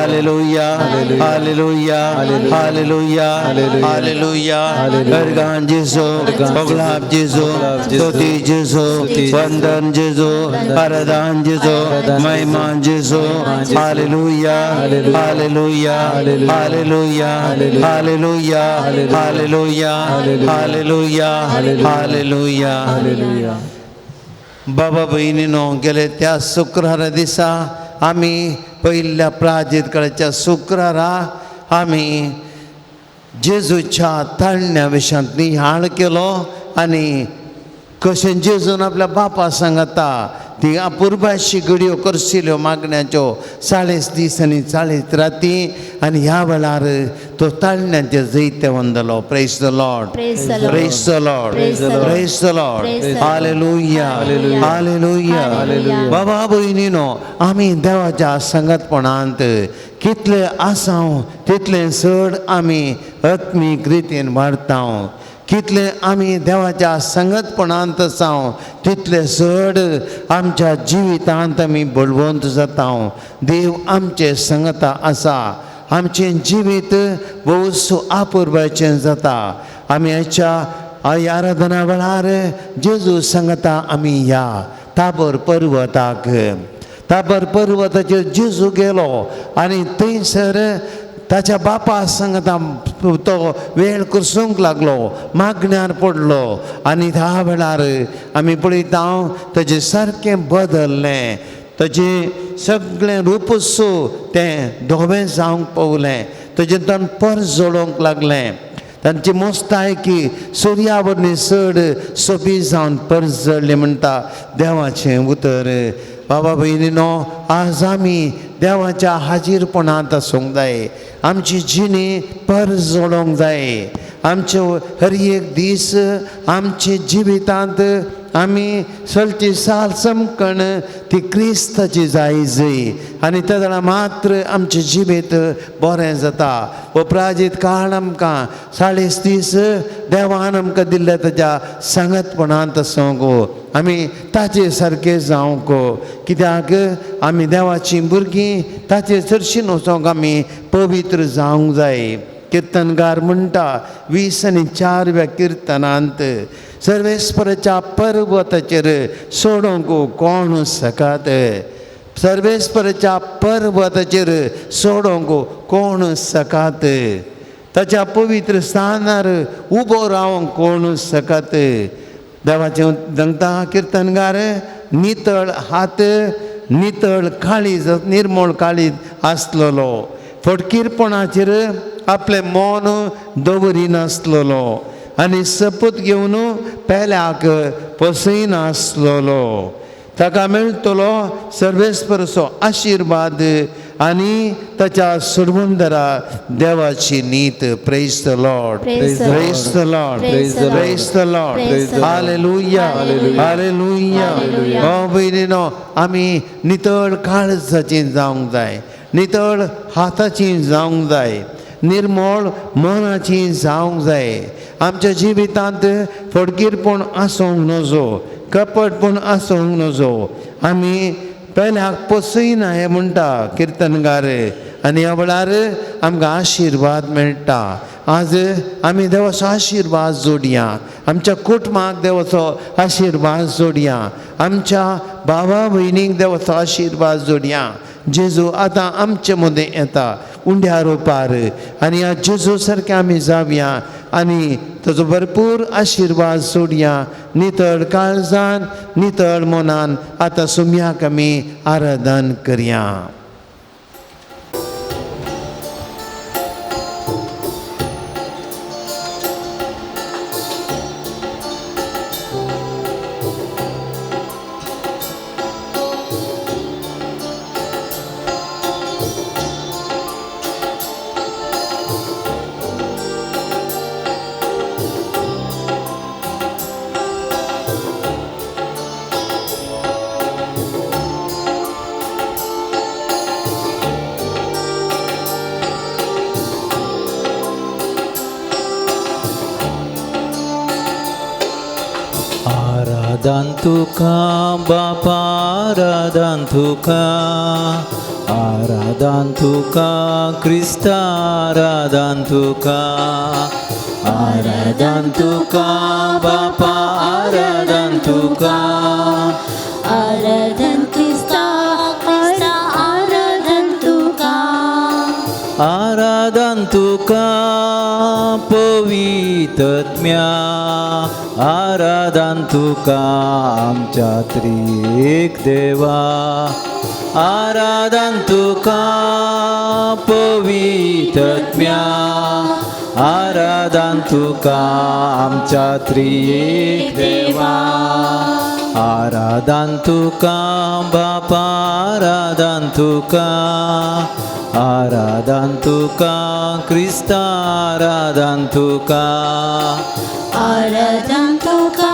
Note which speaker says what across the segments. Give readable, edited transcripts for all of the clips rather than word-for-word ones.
Speaker 1: Hallelujah hallelujah hallelujah hallelujah. Organ जेजू, ओगलाब जेजू, स्तुती जेजू, वंदन जेजू, आराधन जेजू, महिमा जेजू। Hallelujah hallelujah hallelujah hallelujah hallelujah hallelujah hallelujah
Speaker 2: hallelujah.
Speaker 1: बाबा भयणीनो, गेले त्या शुक्रारा दिसा आमी पयल्या प्राजीत काळाच्या शुक्रारा आमी जेजूच्या ताळण्या विशयांत निहाळ केलो आनी कशें जेजून आपल्या बापा सांगता ती अपुरबायशी घडयो करशिल्यो मागण्याच्यो 40 दीस आनी 40 राती आनी ह्या वेळार तो ताळण्याचेर जैतवंत जालो। Praise the Lord, praise the Lord, praise the Lord. Hallelujah hallelujah. बाबा भयणीनो, आमी देवाच्या संगतपणांत कितले आसाव तितले चड आमी आत्मीक रितीन वाडता। कितले आमी देवाच्या संगतपणांत आसाव तितले चड आमच्या जिवितांत आमी बळवंत जाता। देव आमचे संगता आसा, आमचें जिवीत भोवसो आपुरबायचें जाता। आमी आयच्या आराधना वेळार जेजू संगता आमी ह्या ताबर पर्वताक, ताबर पर्वताचेर जेजू गेलो आनी थंयसर ताच्या बापा संगता तो वेळ करसूंक लागलो, मागण्यार पडलो आनी त्या वेळार आमी पळयता ताजें सारकें बदललें, ताजें सगळें रूपच तें धवें जावंक पावलें, ताजें तोंड परजळोवंक लागलें, तांची मोस्तायकी सुर्या वरवीं चड सोबी जावन परजळ्ळी म्हणटा देवाचें उतर। बाबा भयणीनो, आज आमी देवाच्या हाजीरपणांत आसूंक जाय, आमची जिणी परजळोवंक जाय। आमचे हर एक दीस आमच्या जिवितांत आमी सलची साल चमकण ती क्रिस्ताची जाय जय आनी त्या जाणा मात्र आमचें जिवीत बरें जाता। हो प्राजीत काळ आमकां 40 दीस देवान आमकां दिल्ल्या ताच्या सांगतपणांत आसूंक, आमी ताचे सारके जावंक, कित्याक आमी देवाचीं भुरगीं ताचे चडशीं वचोंक आमी पवित्र जावंक जाय। किर्तनगार म्हणटा 20 आनी 4व्या किर्तनांत, सर्वेस्पराच्या पर्वताचेर सोडोवंक कोण सकात, सर्वेस्पराच्या पर्वताचेर सोडोवंक कोण सकात, ताच्या पवित्र स्थानार उबो रावंक कोण सकात। देवाचें सांगता किर्तनगार, नितळ हात, नितळ काळीज, निर्मळ काळीज आसलेलो, फटकीरपणाचेर आपलें मन दवरिनासलेलो आनी सपूत घेवन पेल्याक पसयनासलेलो, ताका मेळटलो सर्वेस्परचो आशिर्वाद आनी ताच्या सोडवणदारा देवाची नीत। Praise the Lord, praise the Lord, praise the Lord. Hallelujah hallelujah. भाव भयणीनो, आमी नितळ काळजाची जावंक जाय, नितळ हाताची जावंक जाय, निर्मळ मनाची जावंक जाय। आमच्या जिवितांत फडगीरपण आसूंक नजो, कपटपण आसूंक नजो। आमी पेल्याक पसयना हें म्हणटा किर्तनगार आनी ह्या वेळार आमकां आशिर्वाद मेळटा। आज आमी देवाचो आशिर्वाद जोडया, आमच्या कुटुंबाक देवाचो आशिर्वाद जोडया, आमच्या भावा भयणीक देवाचो आशिर्वाद जोडया। जेजू आतां आमचे मदें येता उंड्या रुपार आनी ह्या जेजू सारकें आमी जावया आनी ताजो भरपूर आशिर्वाद सोडया। नितळ काळजान, नितळ मनान आतां सुम्याक आमी आराधन करया।
Speaker 2: आराधन तुका बापा, आराधन तुका, आराधन तुका क्रिस्ता आराधन तुका आराधन तुका बापा आराधन तुका
Speaker 3: आराधन क्रिस्ता क्रिस्ता आराधन तुका
Speaker 2: आराधन तुका पवित्रत्म्या आराधन तुका आमच्या त्रिएक देवा आराधन तुका पवित्रत्म्या आराधन तुका आमच्या त्रिएक देवा आराधन तुका बापा आराधन तुका आराधन तुका क्रिस्ता आराधन तुका
Speaker 3: आराधन तुका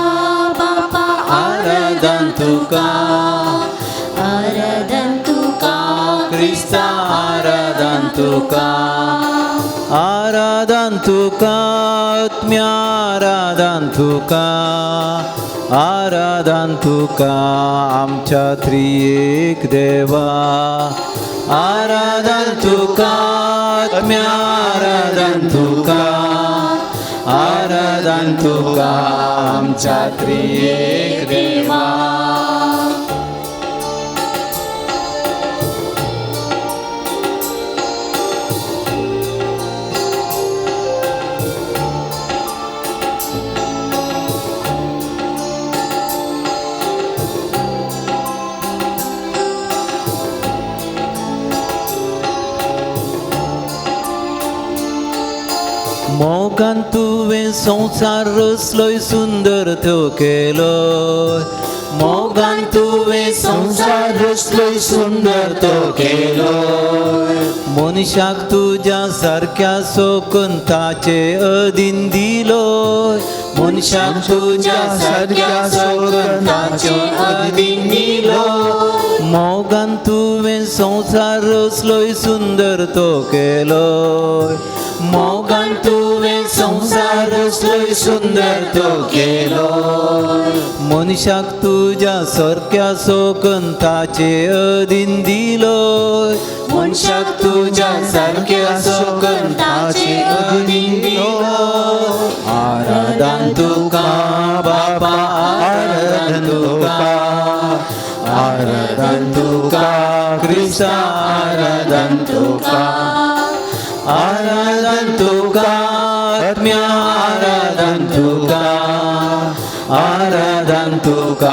Speaker 3: बापा
Speaker 2: आराधन तुका
Speaker 3: आराधन तुका
Speaker 2: क्रिस्ता आराधन तुका आराधन तुका आत्म्या आराधन तुका आराधन तुका आमच्या त्रिएक देवा आराधन तुका आत्म्या आराधन तुका आराधन तुका आमच्या त्रिएक देवा. मोगान तुवें संवसार रचलोय सुंदर तो केलोय मोगान तुवें संवसार रचलोय सुंदर तो केलोय मनशाक तुज्या सारक्या सोकून ताचे अधीन दिलोय मनशाक तुज्या सारक्या सोकून ताचे अधीन दिलोय मोगान तुवें संवसार रचलोय सुंदर तो केलोय मोगान तुवें संवसार रचलोय सुंदर तो केलोय मनशाक तुज्या सारक्या सोकून ताचे अधीन दिलोय मनशाक तुज्या सारक्या सोकून ताचे अधीन दिलोय आराधन तुका बापा आराधन तुका आराधन तुका क्रिस्ता आराधन तुका आराधन तुका आत्म्या आराधन तुका आराधन तुका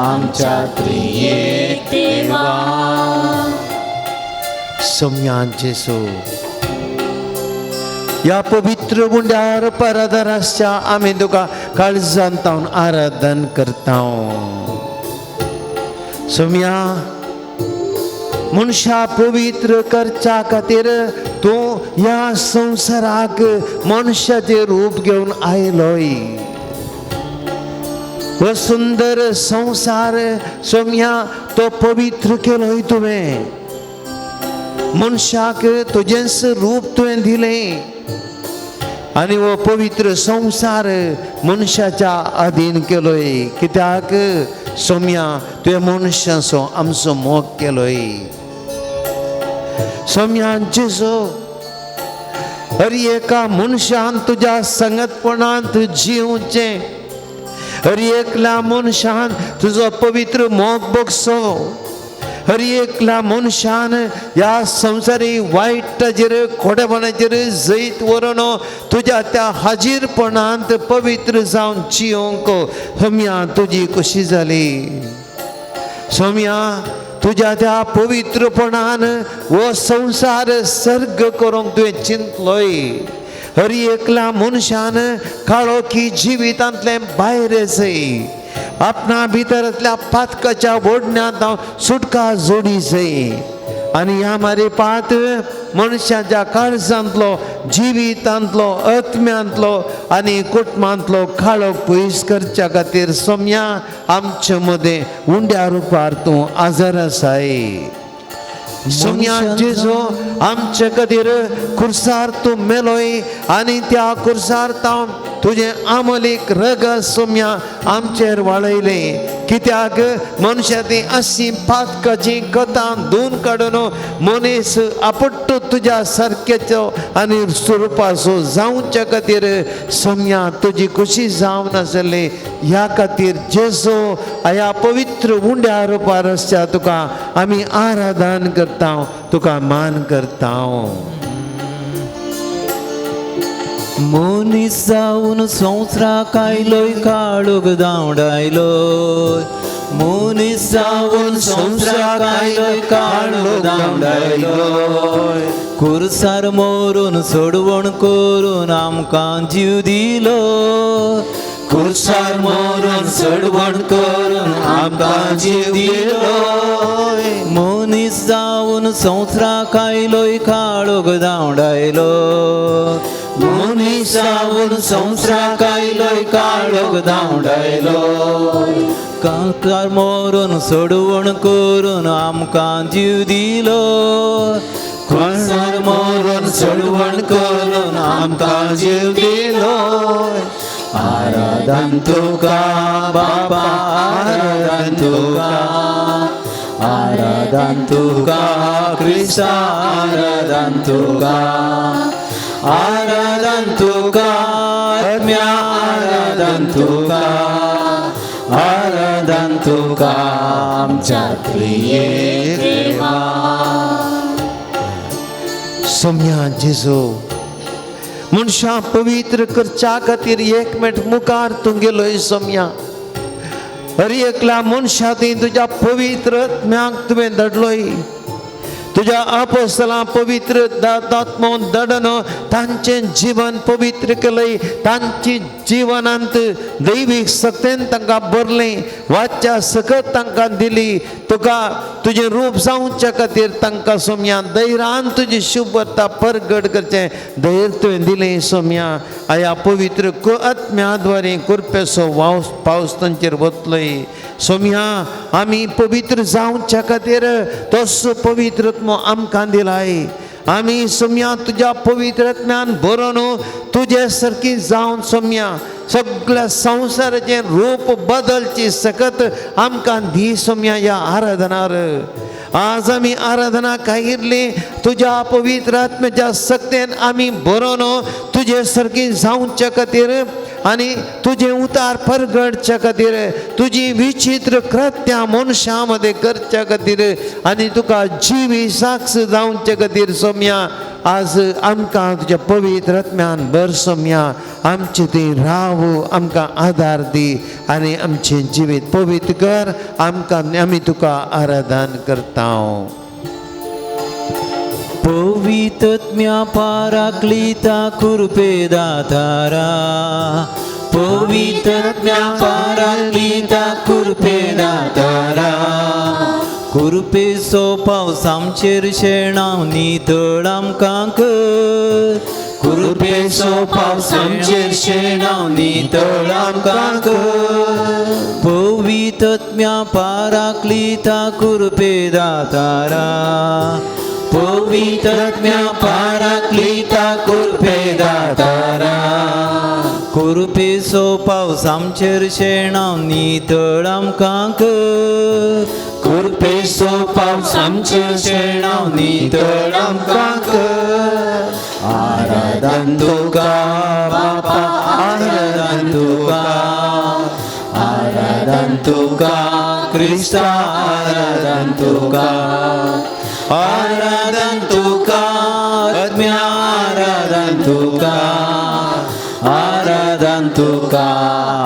Speaker 2: आमच्या त्रिएक देवा.
Speaker 1: सोम्या जेसू ह्या पवित्र मुंड्यार परादाराच्या आमी तुका काळजान तावन आराधन करता. सोम्या मनशा पवित्र करच्या खातीर तूं ह्या संवसाराक मनशाचें रूप घेवन आयलोय. हो सुंदर संवसार सोम्या तो पवित्र केलोय तुवें. मनशाक तुजेंच रूप तुवें दिलें आनी हो पवित्र संवसार मनशाच्या अधीन केलोय. कित्याक सोम्या तुवें मनशाचो आमचो मोग केलोय. सोम्या जेजू हर एका मनशान तुज्या संगतपणांत जिवचें, हर एकल्या मनशान तुजो पवित्र मोग बगसो, हर एकल्या मनशान ह्या संवसारी वायटाचेर खोटेपणाचेर जैत व्हरून तुज्या त्या हाजीरपणांत पवित्र जावन जिवंक सोम्या तुजी खोशी जाली. सोम्या तुज्या त्या पवित्रपणान हो संवसार सर्ग करूंक तुवें चिंतलोय. हर एकल्या मनशान काळोखी जिवितांतलें भायर येसय, आपणा भितरांतल्या पातकाच्या ओडण्यांत हांव सुटका जोडी जय आनी ह्या मारे पात मनशाच्या काळजांतलो जिवितांतलो आत्म्यांतलो आनी कुटुंबांतलो काळोख पयस करच्या खातीर सोम्या आमचे मदें उंड्या रुपार तूं आजार आसाय. सोम्या जेजू आमचे खातीर खुर्सार तूं मेलोय आनी त्या खुर्सार तावन तुजें आमलीक रगत सोम्या आमचेर वाळयलें. कित्याक मनशा ती अशी पातकाची कथां धुवन काडून मनीस आपट्टो तुज्या सारकेचो आनी स्वरुपाचो जावच्या खातीर सोम्या तुजी खुशी जावन आसली. ह्या खातीर जेजू ह्या पवित्र उंड्या रुपार आसच्या तुका आमी आराधन करता, तुका मान करता.
Speaker 2: मनीस जावन संवसाराक आयलोय काळोख धांवडायलोय, मनीस जावन संवसाराक आयलोय काळोख धांवडायलोय, कुर्सार मोरून सोडवण करून आमकां जीव दिलो, कुर्सार मोरून सोडवण करून आमकां जीव दिलो. मनीस जावन संवसाराक आयलोय काळोख धांवडायलो, मनीस जावन संवसाराक आयलोय काळोख धांवडायलो, कांकार मोरून सोडवण करून आमकां जीव दिलो, कुर्सार मोरून सोडवण करून आमकां जीव दिलो. आराधन तुका बाबा, आराधन तुका, आराधन तुका क्रिस्ता, आराधन तुका, आराधन तुका आत्म्या, आराधन तुका, आराधन तुका आमच्या त्रियेक देवा.
Speaker 1: सोम्या जेजू मनशां पवित्र करच्या खातीर एक मिनट मुखार तूं गेलोय सोम्या. हर एकल्या मनशा ती तुज्या पवित्र आत्म्याक तुवें धाडलोय, तुज्या आपोस्तलां पवित्र आत्मो धाडून तांचें जिवन पवित्र केलंय, तांची जिवनांत दैवीक शक्तेन तांकां भरलें, वाच्या सकत तांकां दिली. तुका तुजें रूप जावच्या खातीर तांकां सोम्या धैर्यान तुजी शुभता परगट करचें धैर्य तुवें दिलें सोम्या. ह्या पवित्र आत्म्या द्वारे कृपेचो वावस पावस तांचेर वतलोय सोम्या. आमी पवित्र जावच्या खातीर तसो पवित्र आत्मो आमकां दिलाय. आमी सोम्या तुज्या पवित्र आत्म्यान भरून तुजे सारकी जावन सोम्या सगळ्या संवसाराचें रूप बदलची सकत आमकां दी सोम्या. ह्या आराधनार आज आमी आराधना कायिल्ली तुज्या पवित्र आत्म्याच्या शक्तेन आमी भरून तुजे सारकी जावच्या खातीर आनी तुजें उतार परगडच्या खातीर तुजी विचित्र कृत्यां मनशां मदें करच्या खातीर आनी तुका जिवी साक्ष जावचे खातीर सोम्या आज आमकां तुज्या पवित्र आत्म्यान भर सोम्या. आमचे ती राव, आमकां आदार दी आनी आमचें जिवीत पवित्र कर. आमकां आमी तुका आराधन करता.
Speaker 2: पवित्रत्म्या पाराक्लिता कृपे दातारा, पवित्रत्म्या पाराक्लिता कृपे दातारा, कृपेचो पावस आमचेर शेणाव नितळ आमकां कर, कृपेचो पावस आमचेर शेणाव नितळ आमकां कर. पवित्रत्म्या पाराक्लिता कृपे दातारा, पवित्रत्म्या पाराक्लिता कृपे दातारा, कृपेचो पावस आमचेर शेणाव नितळ आमकां कर, कृपेचो पावस आमचेर शेणाव नितळ आमकां कर. आराधन तुका बापा, आराधन तुका, आराधन तुका क्रिस्ता, आराधन तुका, आराधन तुका आत्म्या, आराधन तुका, आराधन तुका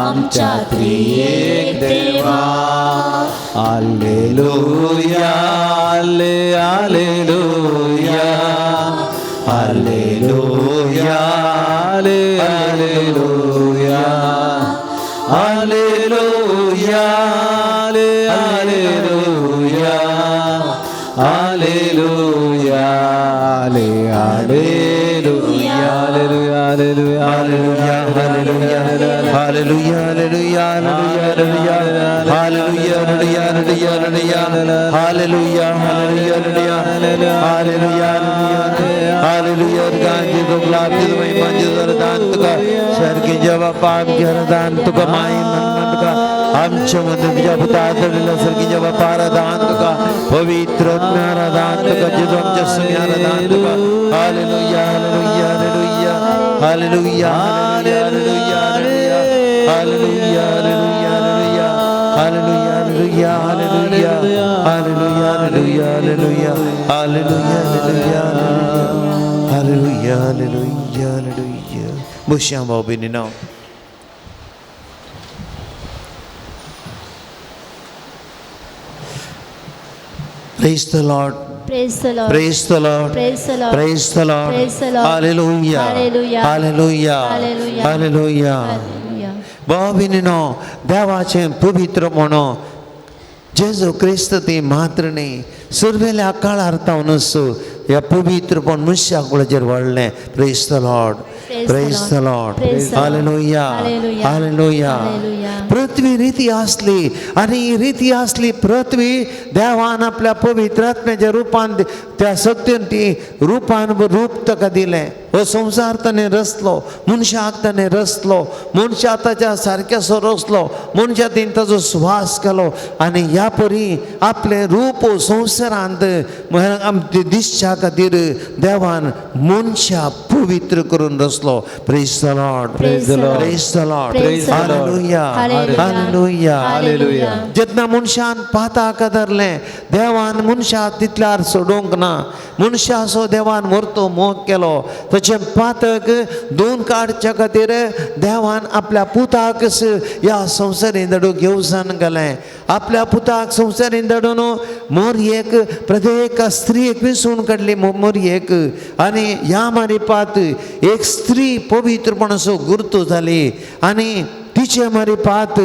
Speaker 2: आमच्या त्रियेक देवा. Alleluia, alleluia, alleluia, alleluia, alleluia, alleluia, alleluia, alleluia, alleluia,
Speaker 1: Hallelujah, hallelujah, hallelujah, hallelujah, hallelujah, hallelujah, hallelujah, hallelujah, hallelujah, hallelujah, hallelujah. गांजे तो गुलाब जी तो महिमा जी तो दान तुका सारकेच्या बापा आमच्या आराधन तुका माय मन तुका आमच्या मध्ये तुझ्या पुता आदळलेल्या सारकेच्या बापा आराधन तुका पवित्र आराधन तुका जेजू आमच्या सुमी आराधन तुका. Hallelujah hallelujah hallelujah hallelujah hallelujah hallelujah hallelujah hallelujah hallelujah hallelujah hallelujah hallelujah hallelujah hallelujah hallelujah hallelujah. बसया भाव भयणीनो. Praise the Lord.
Speaker 3: Praise the Lord.
Speaker 1: Praise the Lord.
Speaker 3: Praise the Lord.
Speaker 1: Praise the Lord.
Speaker 3: Praise the Lord.
Speaker 1: Hallelujah.
Speaker 3: Hallelujah.
Speaker 1: Hallelujah.
Speaker 3: Hallelujah.
Speaker 1: Hallelujah.
Speaker 3: Hallelujah.
Speaker 1: भाव भयणीनो देवाचें पवित्र म्हणो जेजू क्रिस्त ती मात्र न्ही सुरवेल्या काळार तावनस ह्या पवित्रपण मनशा कुळाचेर वाडलें. Praise the Lord. Praise the Lord.
Speaker 3: Praise the Lord.
Speaker 1: Hallelujah.
Speaker 3: Hallelujah.
Speaker 1: Hallelujah.
Speaker 3: Hallelujah.
Speaker 1: पृथ्वी रिती आसली आनी ही रिती आसली पृथ्वी देवान आपल्या पवित्र आत्म्याच्या रुपान त्या सत्यान ती रुपान रूप ताका दिलें. हो संवसार ताणें रचलो, मनशाक ताणें रचलो, मनशा ताच्या सारक्यासो रचलो, मनशा तेणी ताजो सुवास केलो आनी ह्या परी आपलें रूप संवसारांत दिसच्या खातीर देवान मनशा पवित्र करून रचलो. Praise the Lord.
Speaker 3: Praise the Lord.
Speaker 1: Praise the Lord.
Speaker 3: Praise the Lord.
Speaker 1: Hallelujah.
Speaker 3: Hallelujah.
Speaker 1: Hallelujah.
Speaker 2: Hallelujah.
Speaker 1: जेन्ना मनशान पाताक धरलें देवान मनशाक तितल्यार सोडूंक ना. मनशाचो देवान मोरतो मोग केलो. ताचें पातक दोन काडच्या खातीर देवान आपल्या पुताक ह्या संवसारीन धाडूंक येवजण घालें. आपल्या पुताक संवसारीन धाडून मोरयेक प्रत्येक स्त्रियेक विसून काडली मोरयेक आनी ह्या मारिपात एक स्त्री पवित्रपणाचो गुर्तू जाली आनी तिचे मारिपात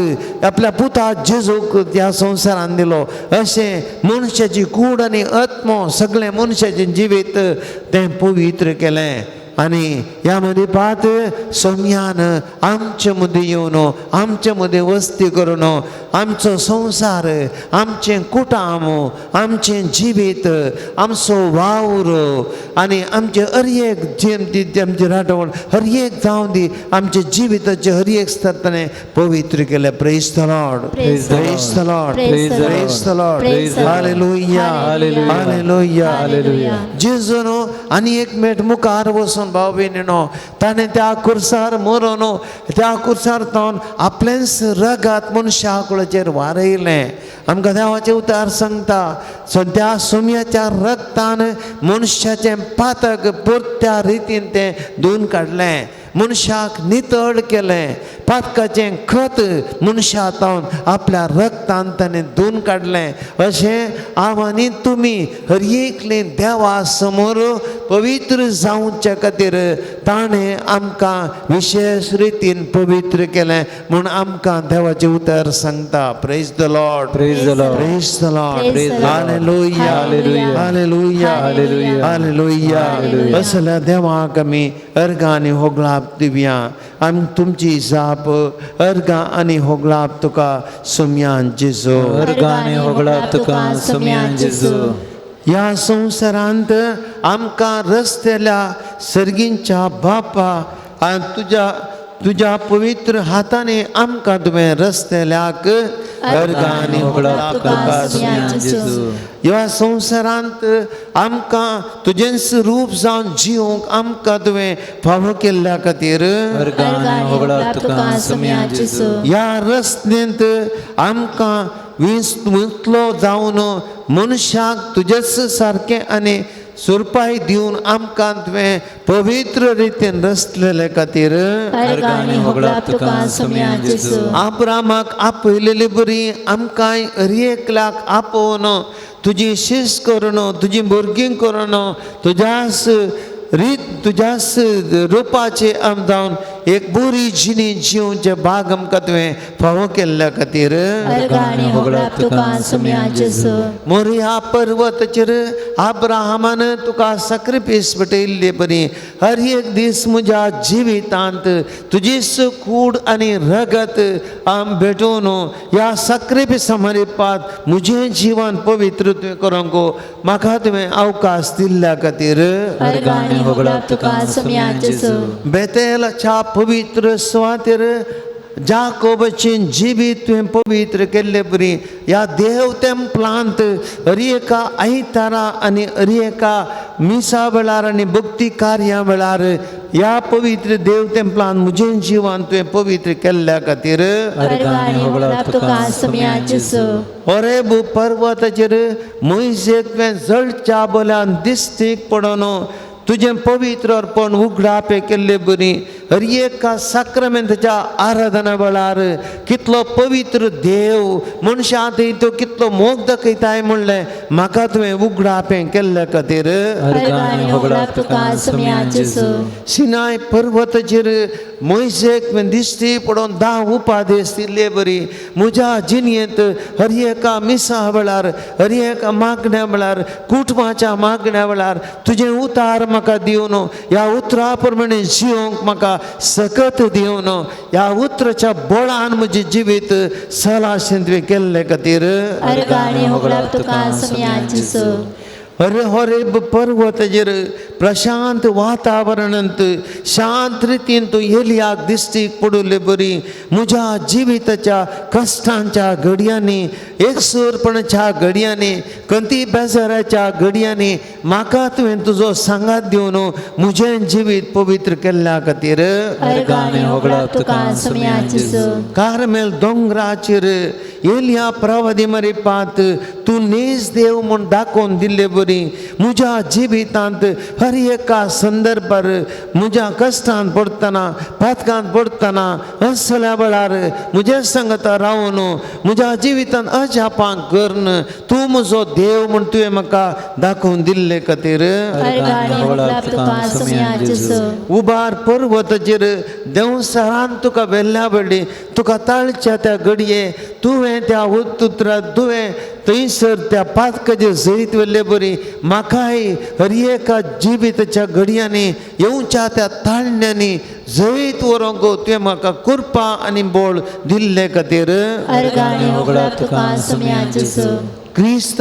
Speaker 1: आपल्या पुता जेजूक ह्या संवसारान दिलो. अशें मनशाची कूड आनी आत्मो सगळें मनशाचें जिवीत तें पवित्र केलें आनी ह्या मारिपात सोम्यान आमचे मदीं येवन आमचे मदीं वस्ती करून आमचो संवसार, आमचें कुटाम, आमचें जिवीत, आमचो वावर आनी आमचें हर एक जे आमचें राटवण हर एक जावं दी आमच्या जिविताचें हर एक स्तर ताणें पवित्र केलें. Praise the Lord.
Speaker 3: Praise the
Speaker 1: Praise the Lord.
Speaker 3: Praise the Lord.
Speaker 1: Praise the Lord.
Speaker 3: Praise the Lord.
Speaker 1: Hallelujah.
Speaker 3: Hallelujah.
Speaker 1: Hallelujah.
Speaker 3: Hallelujah.
Speaker 1: जेजून आनी एक मेट मुखार वचून भाव भयणीनो ताणें त्या कुर्सार मरोन त्या कुर्सार तावन आपलेंच रगात मनशा कुळाचेर वारयलें. आमकां देवाचें उतार सांगता त्या सोम्याच्या रगतान मनशाचें पातक परत्या रितीन तें धुवन काडलें, मनशाक नितळ केलें, पातकाचें खत मनशा तावन आपल्या रगतान ताणें धुवन काडलें. अशें हांव आनी तुमी हर एकले देवा समोर पवित्र जावच्या खातीर ताणें आमकां विशेश रितीन पवित्र केलें म्हूण आमकां देवाचें उतर सांगता. Praise the Lord.
Speaker 2: Praise the Lord.
Speaker 1: Praise the Lord.
Speaker 3: Praise the Lord.
Speaker 1: Hallelujah.
Speaker 2: Hallelujah.
Speaker 1: Hallelujah.
Speaker 2: Hallelujah.
Speaker 1: Hallelujah.
Speaker 3: Hallelujah.
Speaker 1: असल्या देवाक आमी अर्गां आनी होगळाप दिवया. आमी तुमची जाप अर्गां आनी होगळाप तुका सोम्यान जेजू.
Speaker 2: अर्गां होगळाप तुका सोम्यान जेजू.
Speaker 1: ह्या संवसारांत आमकां रस्त्याल्या सर्गींच्या बापा आनी तुज्या तुज्या पवित्र हातांनी आमकां तुवें रस्त्याल्याक अर्गां आनी होगळाप तुका
Speaker 2: सोम्यान जेजू.
Speaker 1: ह्या संवसारांत आमकां तुजेंच रूप जावन जिवंक आमकां तुवें फावो केल्ल्या खातीर
Speaker 2: अर्गां होगळाप तुका सोम्यान जेजू.
Speaker 1: ह्या रस्त्यांत आमकां विंचलो जावन मनशाक तुजेच सारकें आनी सुरपाय दिवन आमकां तुवें पवित्र रितीन रचलेले खातीर
Speaker 3: अर्गां होगळाप तुका सोम्यान जेजू.
Speaker 1: आब्रामाक आपयलेले बरी आमकां हर एकल्याक आपोवन तुजी शिस्त करून तुजी भुरगीं करून तुज्याच रीत तुज्याच रुपाचे आम जावन एक बरी जिणी जिवचे भाग आमकां तुवें फावो केल्ल्या खातीर
Speaker 3: अर्गां होगळाप तुका सोम्यान जेजू.
Speaker 1: मोरया पर्वताचेर आब्राहामान तुका सॅक्रिफायस पेटयल्ले बरी हर एक दीस म्हज्या जिवितांत तुजीच कूड आनी रगत आम भेटोवन ह्या सॅक्रिफायसा मारिपात म्हजें जिवन पवित्र तुवें करूंक म्हाका तुवें अवकाश दिल्ल्या खातीर
Speaker 3: अर्गां होगळाप तुका सोम्यान जेजू.
Speaker 1: बेतेलाच्या पवित्र सुवातेर जाकोबाचें जिवीत तुवें पवित्र केल्ले बरी ह्या देव तेंपलांत हर एका आयतारा आनी हर एका मिसा वेळार आनी भक्ती कार्या वेळार ह्या पवित्र देव तेंपलांत म्हजें जिवन तुवें पवित्र केल्ल्या खातीर
Speaker 3: अर्गां आनी होगडाप तुका सोम्या जेजू.
Speaker 1: होरेब पर्वताचेर मोयजेक तुवें जळच्या बोल्यान दिस्तीक पडोन तुजें पवित्र अर्पण उगडापें केल्ले बरी हर एका साक्रमेंताच्या आराधना वेळार कितलो पवित्र देव मनशां तो कितलो मोग दाखयताय म्हणलें म्हाका तुवें उगडापें केल्ले खातीर.
Speaker 3: अर्गां आनी होगडाप तुका सोम्या जेजू.
Speaker 1: सिनाय पर्वताचेर मोयजेक तुवें दिश्टी पडोवन 10 उपादेश दिल्ले बरी म्हज्या जिणेंत हर एका मिसा वेळार हर एका मागण्या वेळार कुटुंबाच्या मागण्या वेळार तुजें उतार म्हाका दिवन ह्या उतरा प्रमाणे जिवंक म्हाका सकत दिवन ह्या उतराच्या बळान म्हजें जिवीत सलाशें तुवें केल्ले खातीर.
Speaker 3: अर्गां आनी होगडाप तुका सोम्या जेजू.
Speaker 1: हरे होरेब पर्वताचेर प्रशांत वातावरणांत शांत रितीन तूं एलियाक दिश्टीक पडुल्ले बरी म्हज्या जिविताच्या कश्टांच्या घडयांनी एकसूरपणाच्या घडयांनी खंती बेजाराच्या घडयांनी म्हाका तुवें तुजो सांगात दिवन म्हजें जिवीत पवित्र केल्ल्या खातीर.
Speaker 3: अर्गां आनी होगडाप तुका सोम्या जेजू.
Speaker 1: कार्मेल दोंगराचेर एलिया प्रवादी मरिपात तूं नीज देव म्हूण दाखोवन दिल्ले बरी म्हज्या जिवितांत हर एका संदर्भार म्हज्या कश्टांत पडटना पातकांत पडटना असल्या वेळार म्हज्या संगता रावन म्हज्या जिवितांत अजापां करून तूं म्हजो देव म्हूण तुवें म्हाका दाखोवन दिल्ले खातीर.
Speaker 3: अर्गां आनी होगडाप तुका सोम्या जेजू.
Speaker 1: उबार पर्वताचेर देंवसारान तुका वेल्ल्या वडली तुका ताळच्या त्या घडये तुवें त्या उतरा तुवें थंयसर त्या पातकाचेर जैत व्हेल्ले बरी म्हाकाय हर एका जिविताच्या घडयांनी येवच्या त्या ताळण्यांनी जैत व्हरूंक तुवें म्हाका कृपा आनी बळ दिल्ले खातीर.
Speaker 3: अर्गां आनी होगडाप तुका सोम्या जेजू.
Speaker 1: क्रिस्त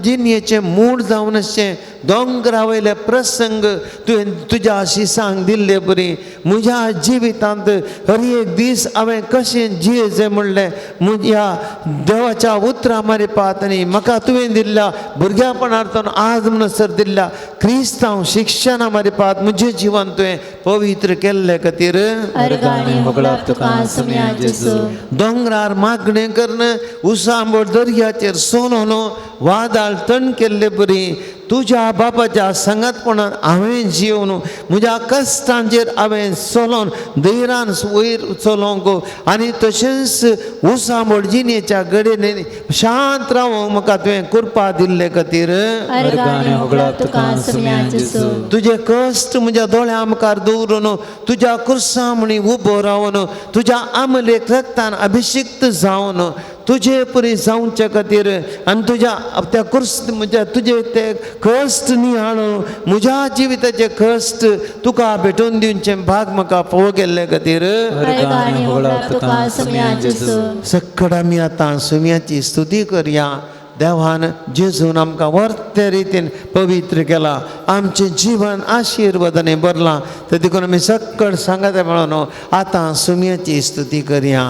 Speaker 1: जिणेचें मूळ जावन आसचें दोंगरा वयले प्रसंग तुवें तुज्या शिसांक दिल्ले बरी म्हज्या जिवितांत हर एक दीस हांवें कशें जियेचें म्हणलें म्हज्या देवाच्या उतरां मारिपात आनी म्हाका तुवें दिल्ल्या भुरग्यापणार्थान आज म्हणसर दिल्ल्या क्रिस्तांव शिक्षणा मारिपात म्हजें जिवन तुवें पवित्र केल्ले खातीर.
Speaker 3: अर्गां आनी होगडाप तुका सोम्या जेजू.
Speaker 1: दोंगरार मागणें करून उसांबोड दर्याचेर सोलोन वादळ तण केल्ले बरी तुज्या बापाच्या सांगातपणान हांवें जिवन म्हज्या कश्टांचेर हांवें चलोन धैर्यान वयर चलोवंक आनी तशेंच उसांबोड जिणेच्या घडये शांत रावंक म्हाका तुवें कृपा दिल्ले खातीर.
Speaker 3: अर्गां आनी होगडाप तुका सोम्या जेजू.
Speaker 1: तुजे कश्ट म्हज्या दोळ्या मुखार दवरून तुज्या कुर्सा म्हणी उबो रावन तुज्या आमलेक रक्तान अभिशिक्त जावन तुजे परी जावचे खातीर आनी तुज्या त्या कुर्स म्हज्या तुजे ते कश्ट निहाळून म्हज्या जिविताचे कश्ट तुका भेटोवन दिवचें भाग म्हाका फावो केल्ले खातीर.
Speaker 3: अर्गां आनी होगडाप तुका सोम्या जेजू.
Speaker 1: सकड आमी आतां सोम्याची स्तुती करया. देवान जेजून आमकां वर्ते रितीन पवित्र केला आमचें जिवन आशिर्वादांनी भरलां तर देखून आमी सकड सांगात म्हणून आतां सोम्याची स्तुती करया.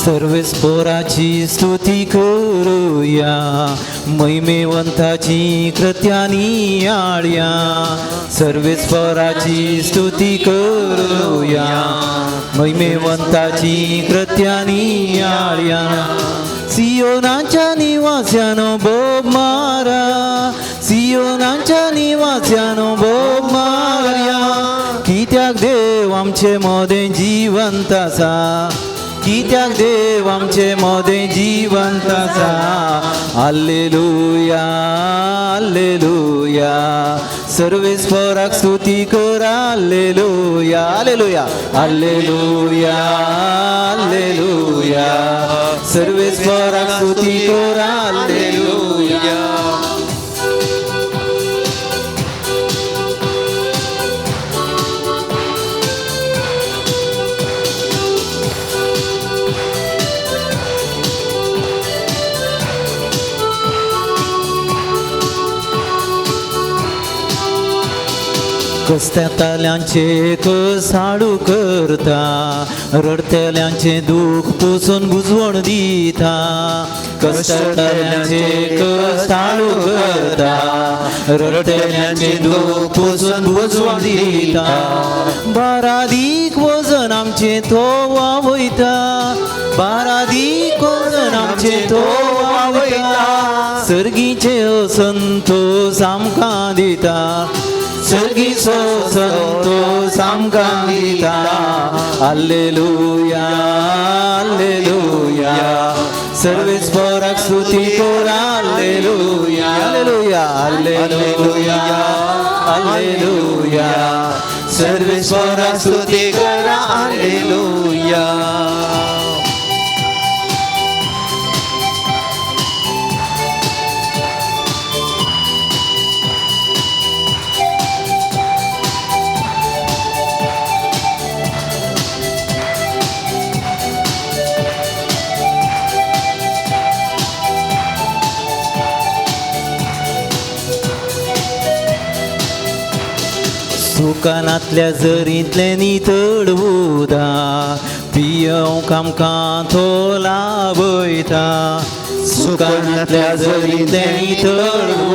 Speaker 2: सर्वेस्पोराची स्तुती करूया महिमेवंताची कृत्यानी आळया. सर्वेस्पोराची स्तुती करूया महिमेवंताची कृत्यानी आळया. सियोनाच्या निवास्यानो बोब मारा सियोनाच्या निवास्यानो बोब मारया. कित्याक देव आमचे मदें जिवंत आसा कित्याक देव आमचे मोदें जिवंत आसा. हालेलुया हालेलुया सर्वेस्पराक स्तुती करा. हालेलुया हालेलुया हालेलुया हालेलुया सर्वेस्पराक स्तुती करा. हालेलुया. कसतेल्यांचे कसाडू करता, रडतेल्यांचे दूख पुसून बुजवण दिता. कसतेल्यांचे कसाडू करता, रडतेल्यांचे दूख पुसून बुजवण दिता. बारादीक वजन आमचें तो वावयता, बारादीक वजन आमचें तो वावयता. सर्गीचे संतोष आमकां दिता, सर्गीचो संतोष आमकां दिता. हालेलुया हालेलुया सर्वेस्पराक स्तुती करा. हालेलुया हालेलुया हालेलुया हालेलुया सर्वेस्पराक स्तुती करा. हालेलुया. सुकानांतल्या जरींतलें नितळ उदक पियोवंक आमकां तो लाभयता. सुकानांतल्या जरींतलें नितळ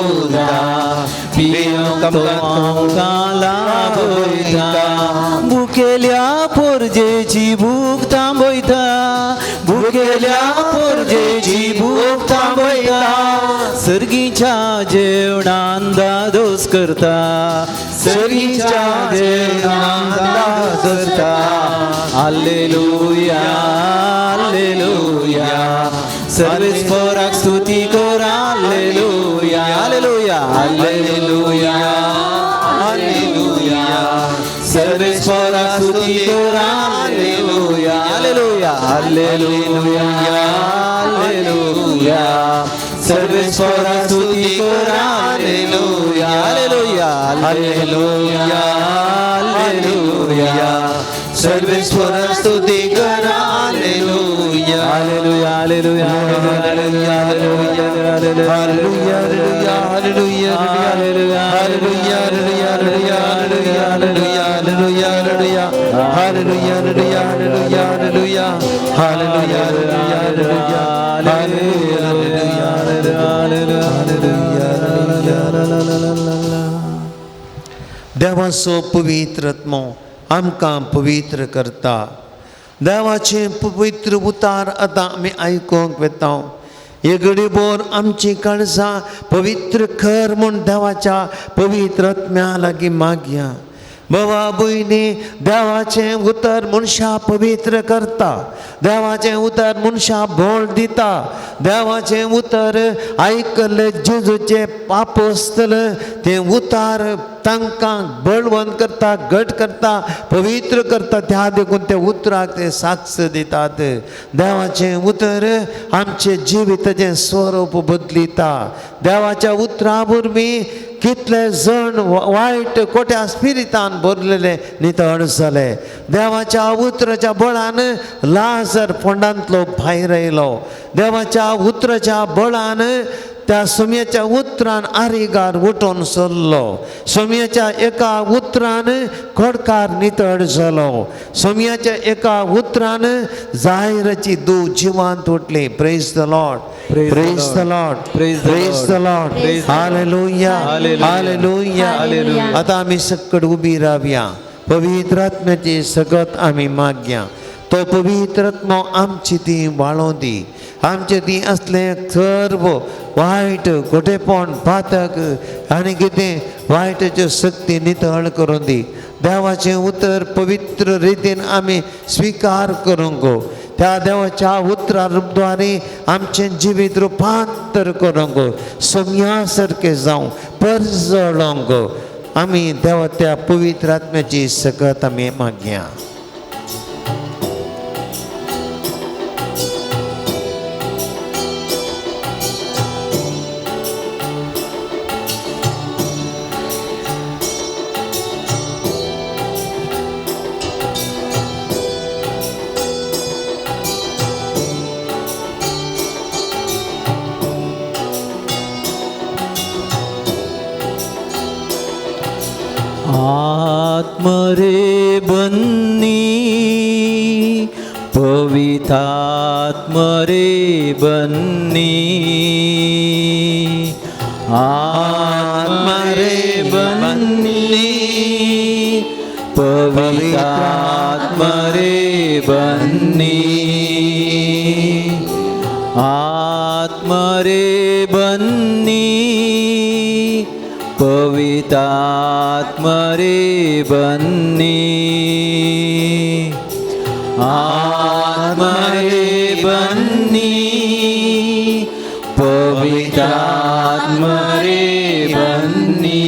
Speaker 2: उदक पियोवंक तो आमकां लाभयता. भुकेल्या पोरजेची भूक थांबयता, भुकेल्या पोरजेची भूक थांबयता. सर्गीच्या जेवणान दादोस करता, सर्गीच्या जेवणान दादोस करता. हालेलुया हालेलुया सर्वेस्पराक स्तुती करा. हालेलुया हालेलुया हालेलुया हालेलुया सर्वेस्पराक स्तुती करा. हालेलुया हालेलुया हालेलुया हालेलुया सर्वेस्पराक स्तुती करा. हालेलुया हालेलुया हालेलुया हालेलुया
Speaker 1: सर्वेस्पराक स्तुती करा. Hallelujah
Speaker 2: hallelujah hallelujah hallelujah
Speaker 1: hallelujah hallelujah hallelujah hallelujah hallelujah hallelujah hallelujah hallelujah hallelujah hallelujah hallelujah hallelujah hallelujah hallelujah. देवाचो पवित्र आत्मो आमकां पवित्र करता. देवाचें पवित्र उतार आतां आमी आयकूंक वेता. हे घडीभर आमची काळजां पवित्र कर म्हूण देवाच्या पवित्र आत्म्या लागीं मागया. बाबा भयणी, देवाचें उतर मनशां पवित्र करता, देवाचें उतर मनशां बळ दिता. देवाचें उतर आयकल्ले जेजूचे पाप आसतले तें उतार तांकां बळवंत करता, घट करता, पवित्र करता. त्या देखून ते उतराक ते साक्ष दितात. देवाचें उतर आमचें जिविताचें स्वरूप बदलिता. देवाच्या उतरा वरवीं कितले जण वायट कोट्या स्पिरितान भरलेले नितळ जाले. देवाच्या उतराच्या बळान लाजर फोंडांतलो भायर आयलो. देवाच्या उतराच्या बळान त्या सोम्याच्या उतरान आरिगार उठून सरलो. सोम्याच्या एका उतरान खोडकार नितळ जालो. सोम्याच्या एका उतरान जायराची दू जिवांत उठली. Praise the Lord, praise the Lord, praise the Lord. Hallelujah, hallelujah. आतां आमी सकट उबी रावया. पवित्र आत्म्याची सगत आमी मागया. तो पवित्र आत्मो आमची ती वाळों दी. आमचे ती असलें सर्व वायट खोटेपण पातक आनी कितें वायटाच्यो शक्ती नितळ करून दी. देवाचें उतर पवित्र रितीन आमी स्विकार करूंक. त्या देवाच्या उतरा द्वारे आमचें जिवीत रुपांतर करूंक, सोम्या सारकें जावं परजळोंक आमी देवा त्या पवित्र आत्म्याची सकत आमी मागया.
Speaker 2: आत्मरे बन्नी पवितात्मरे बन्नी आत्मरे बन्नी पवितात्मरे बन्नी आत्मरे बन्नी पवितात्मरे बन्नी आत्मरे बन्नी पवितात्मरे बन्नी.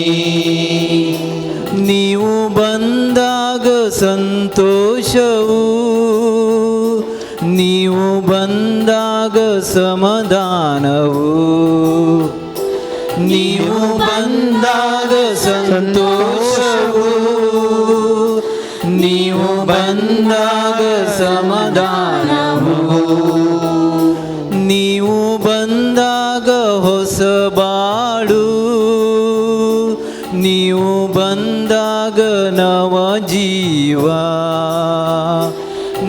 Speaker 2: ನೀವು ಬಂದಾಗ ಸಂತೋಷವು, ನೀವು ಬಂದಾಗ ಸಮಾಧಾನವು, ನೀವು ಬಂದಾಗ ಸಂತೋಷವು, ನೀವು ಬಂದಾಗ ಸಮಾಧಾನವು, ನೀವು ಬಂದಾಗ ಹೊಸ ಬಾಳು, ನೀವು ಬಂದಾಗ ನವ ಜೀವ,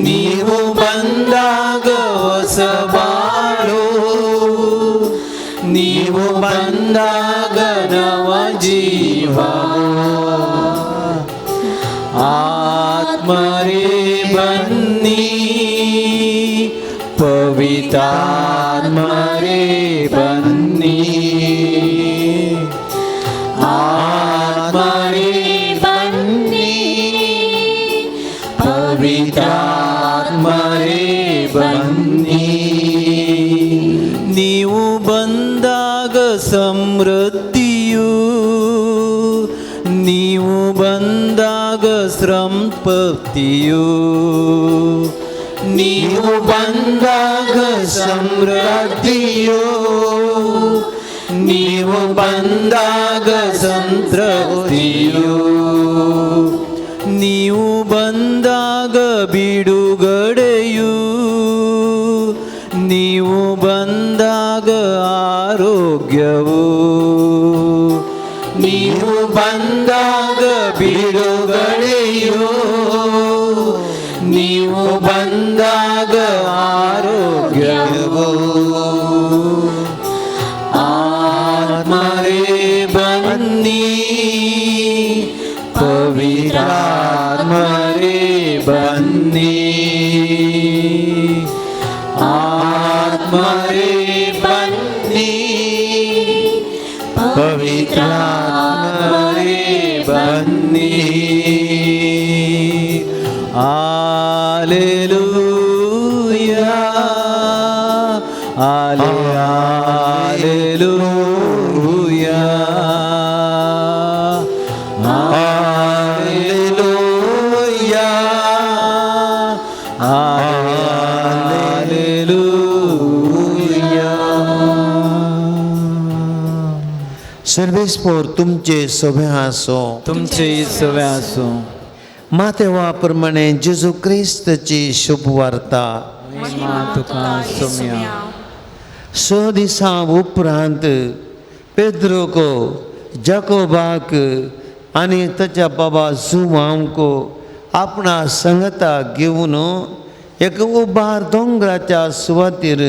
Speaker 2: ನೀವು ಬಂದಾಗ ಹೊಸ ಬಾಳು, ನೀವು ಬಂದಾಗ ನವ ಜೀವ. ಆತ್ಮರೇ ಬನ್ನಿ ಪವಿತಾತ್ಮರೇ ಬನ್ನಿ ಆತ್ಮರೇ ಬನ್ನಿ ಪವಿತಾತ್ಮರೇ ಬನ್ನಿ. ನೀವು ಬಂದಾಗ ಸಮೃದ್ಧಿಯು, ನೀವು ಬಂದಾಗ ಸಂಪತ್ತಿಯು, ನೀವು ಬಂದಾಗ ಸಮೃದ್ಧಿಯು, ನೀವು ಬಂದಾಗ ಸಂತೃಪ್ತಿಯು, ನೀವು ಬಂದಾಗ ಬಿಡುಗಡೆಯು, ನೀವು ಬಂದಾಗ ಆರೋಗ್ಯವು, ನೀವು ಬಂದಾಗ ಬಿಡುಗಡೆಯು, ನೀವು ಬಂದಾಗ ಆರೋಗ್ಯವು. ಆತ್ಮರೇ ಬನ್ನಿ ಪವಿತ್ರಾತ್ಮರೇ ಬನ್ನಿ ಆತ್ಮರೇ ಬನ್ನಿ ಪವಿತ್ರಾತ್ಮರೇ ಬನ್ನಿ. Alleluia, alleluia, alleluia, alleluia.
Speaker 1: सर्वेस्पोर तुमचे सभे आसो,
Speaker 2: तुमचे सभे आसो.
Speaker 1: मातेवा प्रमाणे जेजू क्रिस्तची शुभवार्ता.
Speaker 2: महिमा तुका सोम्या.
Speaker 1: 6 दिसां उपरांत पेद्रोक, जाकोबाक आनी ताच्या बाबा जुवांक आपणा संगता घेवन एक उबार दोंगराच्या सुवातेर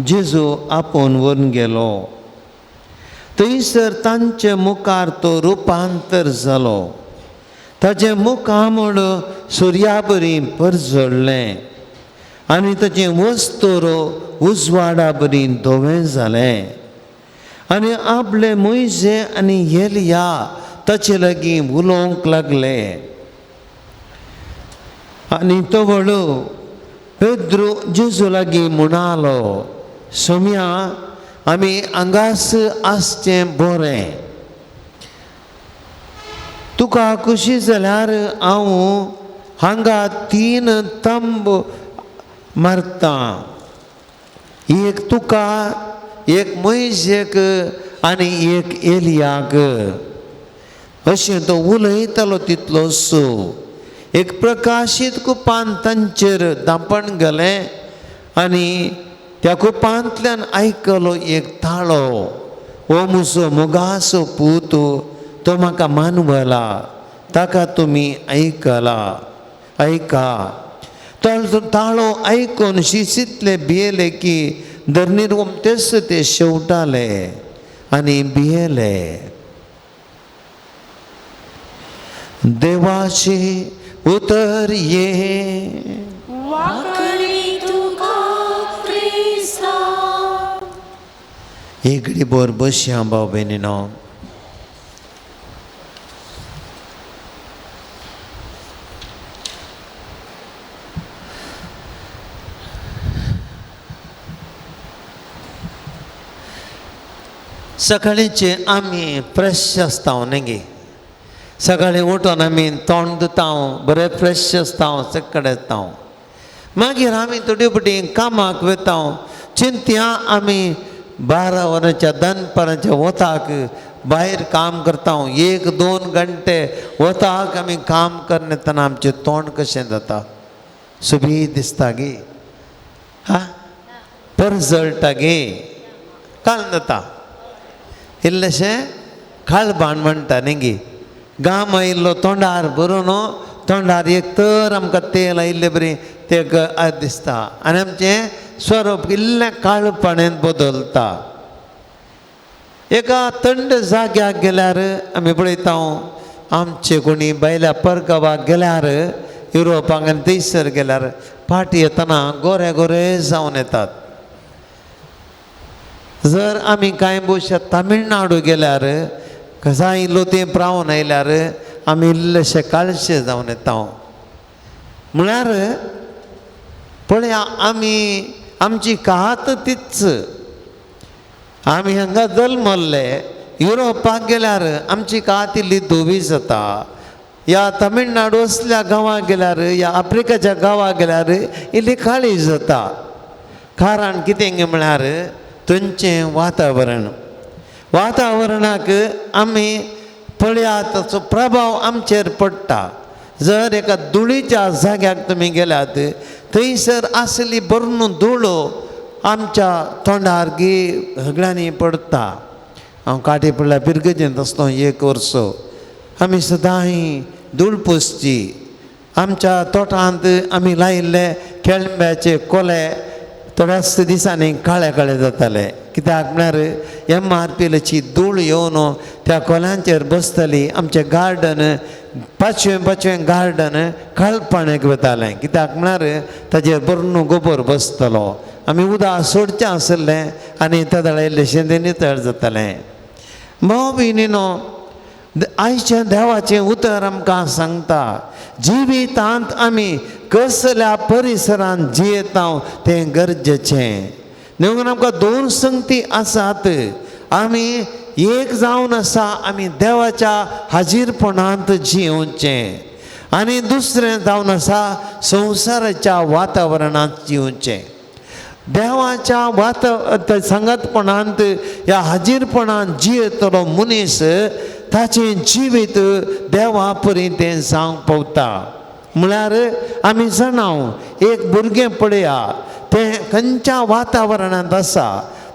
Speaker 1: जेजू आपोवन व्हरून गेलो. थंयसर तांचे मुखार तो रुपांतर जालो. ताचें मुखामळ सुर्या बरी परजळ्ळें आनी ताचें वस्तूर उजवाडा बरी धवें जालें आनी आपले मोयजे आनी एलिया ताचे लागीं उलोवंक लागले. आनी तवळ पेद्रू जेजू लागीं म्हणालो, सोम्या आमी हांगास आसचें बरें, तुका खुशी जाल्यार हांव हांगा 3 तंब मारतां, एक तुका, एक मोयजेक आनी एक एलियाक। अशें तो उलयतालो तितलोसो एक प्रकाशीत कुपान तांचेर दांपण गेलें आनी त्या कुपांतल्यान आयकलो एक ताळो, हो म्हजो मोगाचो पूत, तो म्हाका मानवला, ताका तुमी आयकला आयका। तो ताळो आयकून शिसितले भियेले की धरणीर उमतेच ते शेवटाले आनी भियेले। देवाचे उतर ये।
Speaker 4: वाकडी तुका क्रिस्ता।
Speaker 1: एक घडी भर बसया भाव भयणीनो। सकाळींचे आमी फ्रेश आसता न्ही गे, सकाळीं उठून आमी तोंड धुता, बरें फ्रेश आसता, सकाळीं येता। मागीर आमी थोडी फावटी कामाक वता, चिंतया आमी 12 वरांच्या दनपारांच्या वताक भायर काम करता, 1-2 घंटे वताक आमी काम करना तेन्ना आमचें तोंड कशें जाता, सुबी दिसता गे, हा परजळटा गे, काल जाता इल्लेशें काळबाण म्हणटा न्ही गे। घाम आयिल्लो तोंडार बरोवन तोंडार एक तर आमकां तेल आयिल्ले बरी तें दिसता आनी आमचें स्वरूप इल्लें काळपणेन बदलता। एका थंड जाग्याक गेल्यार आमी पळयता आमचे कोणी भायल्या परगांवाक गेल्यार युरोपाक आनी थंयसर गेल्यार फाटी येतना गोरे गोरे जावन येतात। जर आमी कांय भोवशा तामिळनाडू गेल्यार कसाय इल्लो तें प्रावन आयल्यार आमी इल्लेशे काळशे जावन येता। म्हळ्यार पळया आमी आमची कात तीच, आमी हांगा जल्मल्ले युरोपाक गेल्यार आमची कात इल्ली धवी जाता, या तामिळनाडू असल्या गांवाक गेल्यार या आफ्रिकाच्या गांवाक गेल्यार इल्ली काळी जाता। कारण कितें म्हळ्यार थंयचें वातावरण, वातावरणाक आमी पळया ताचो प्रभाव आमचेर पडटा। जर एका धुळीच्या जाग्याक तुमी गेल्यात थंयसर आसली भरून धूळ आमच्या तोंडार गी सगळ्यांनी पडटा। हांव काटी पडल्यार पिरगजेंत आसलो 1 वर्स, आमी सदांय धूळ पुसची। आमच्या तोटांत आमी लायिल्ले केळंब्याचे कोले थोड्याच दिसांनी काळे काळे जाताले, कित्याक म्हळ्यार एम आर पी एलची धूळ येवन त्या कोल्यांचेर बसताली। आमचें गार्डन पाचवें पाचवें गार्डन काळपणेक वतालें, कित्याक म्हळ्यार ताजेर बरून गोबर बसतलो, आमी उदक सोडचें आसलें आनी त्या वेळार इल्लेशें तें नितळ जातालें। भाव भयणीनो, आयच्या देवाचें उतर आमकां सांगता जिवितांत आमी कसल्या परिसरांत जियेता तें गरजेचें। देखून आमकां 2 संगती आसात, आमी एक जावन आसा आमी देवाच्या हाजीरपणांत जियोवचें आनी दुसरें जावन आसा संवसाराच्या वातावरणांत जियोवचें। देवाच्या वाता सांगातपणांत ह्या हाजीरपणांत जियेतलो मनीस ताचें जिवीत देवा परी तें जावंक पावता। म्हळ्यार आमी जाणां एक भुरगें पळया तें खंयच्या वातावरणांत आसा,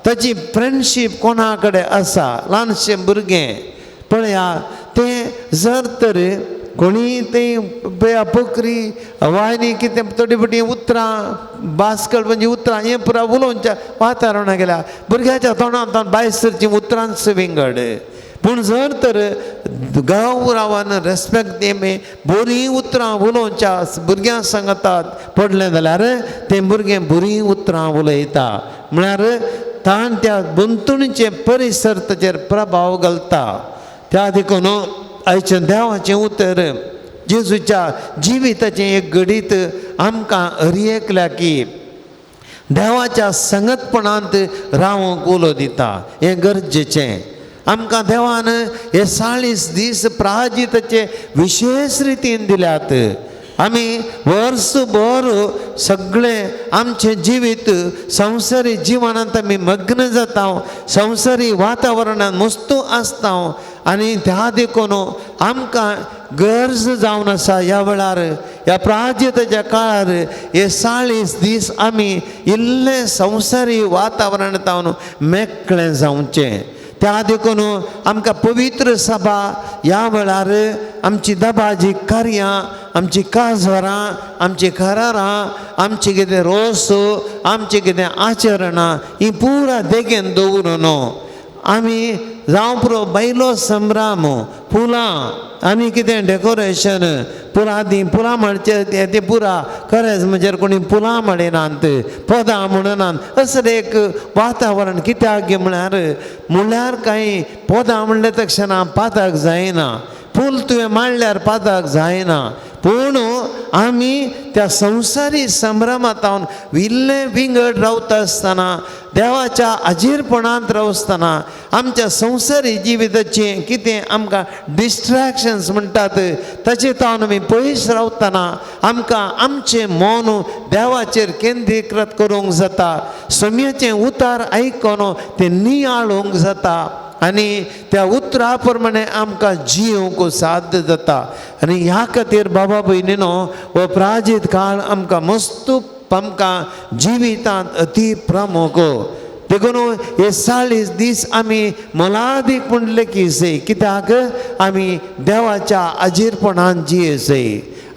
Speaker 1: ताची फ्रेंडशीप कोणा कडेन आसा। ल्हानशें भुरगें पळया तें जर तर कोणी तें पळया बकरी वायनी कितें थोडी फावटी उतरां भास कळपाची उतरां हें पुरा उलोवच्या वातावरणांत गेल्या भुरग्याच्या तोंडांत भायर सरचीं उतरांच विंगड। पूण जर तर गांव रावान रेस्पेक्ट दिमी बरीं उतरां उलोवच्या भुरग्यां सांगतात पडलें जाल्यार तें भुरगें बरीं उतरां उलयता, म्हळ्यार ताण त्या भोंवतणीचे परिसर ताचेर प्रभाव घालता। त्या देखून आयचें देवाचें उतर जेजूच्या जिविताचें एक घडीत आमकां हर की देवाच्या संगतपणांत रावंक उलो दिता. हें गरजेचें. आमकां देवान हे 40 दीस प्राजिताचे विशेष रितीन दिल्यात. आमी वर्सभर सगळें आमचें जिवीत संवसारी जिवनांत आमी मग्न जाता, संवसारी वातावरणांत मस्तू आसता आनी त्या देखून आमकां गरज जावन आसा ह्या वेळार, ह्या प्राजिताच्या काळार हे 40 दीस आमी इल्लें संवसारी वातावरणांत मेकळें जावचें. त्या देखून आमकां पवित्र सभा ह्या वेळार आमची दबाजी कार्यां, आमची काजरां, आमची करारां, आमची कितें रोस, आमचें कितें आचरणां ही पुरा देगेन दवरून आमी जावं पुरो बायलो संभ्राम, फुलां आनी कितें डेकोरेशन, पुरां आदी फुलां म्हणचे तें पुरा खरेंच म्हणजे कोणी फुलां म्हणिनात, पदां म्हणनात, असलें एक वातावरण. कित्याक म्हळ्यार म्हळ्यार कांय पदां म्हणलें तक्षणा पातक जायना, फूल तुवें मांडल्यार पातक जायना, पूण आमी त्या संवसारी संभ्रमांत इल्लें विंगड रावता आसतना, देवाच्या आजीरपणांत रावतना आमच्या संवसारी जिविताचें कितें आमकां डिस्ट्रेक्शन्स म्हणटात ताचे तावन आमी पयस रावतना आमकां आमचें मन देवाचेर केंद्रीकृत करूंक जाता. सम्याचें उतार आयकून तें नियाळूंक जाता आनी त्या उतरा प्रमाणे आमकां जिवंक साध्य जाता. आनी ह्या खातीर बाबा भयणीनो हो प्राजीत काळ आमकां मस्त आमकां जिवितांत अती प्रमुख. देखून हे 40 दीस आमी मोलादीक म्हणले की सय, कित्याक आमी देवाच्या आजीरपणान जियेसय.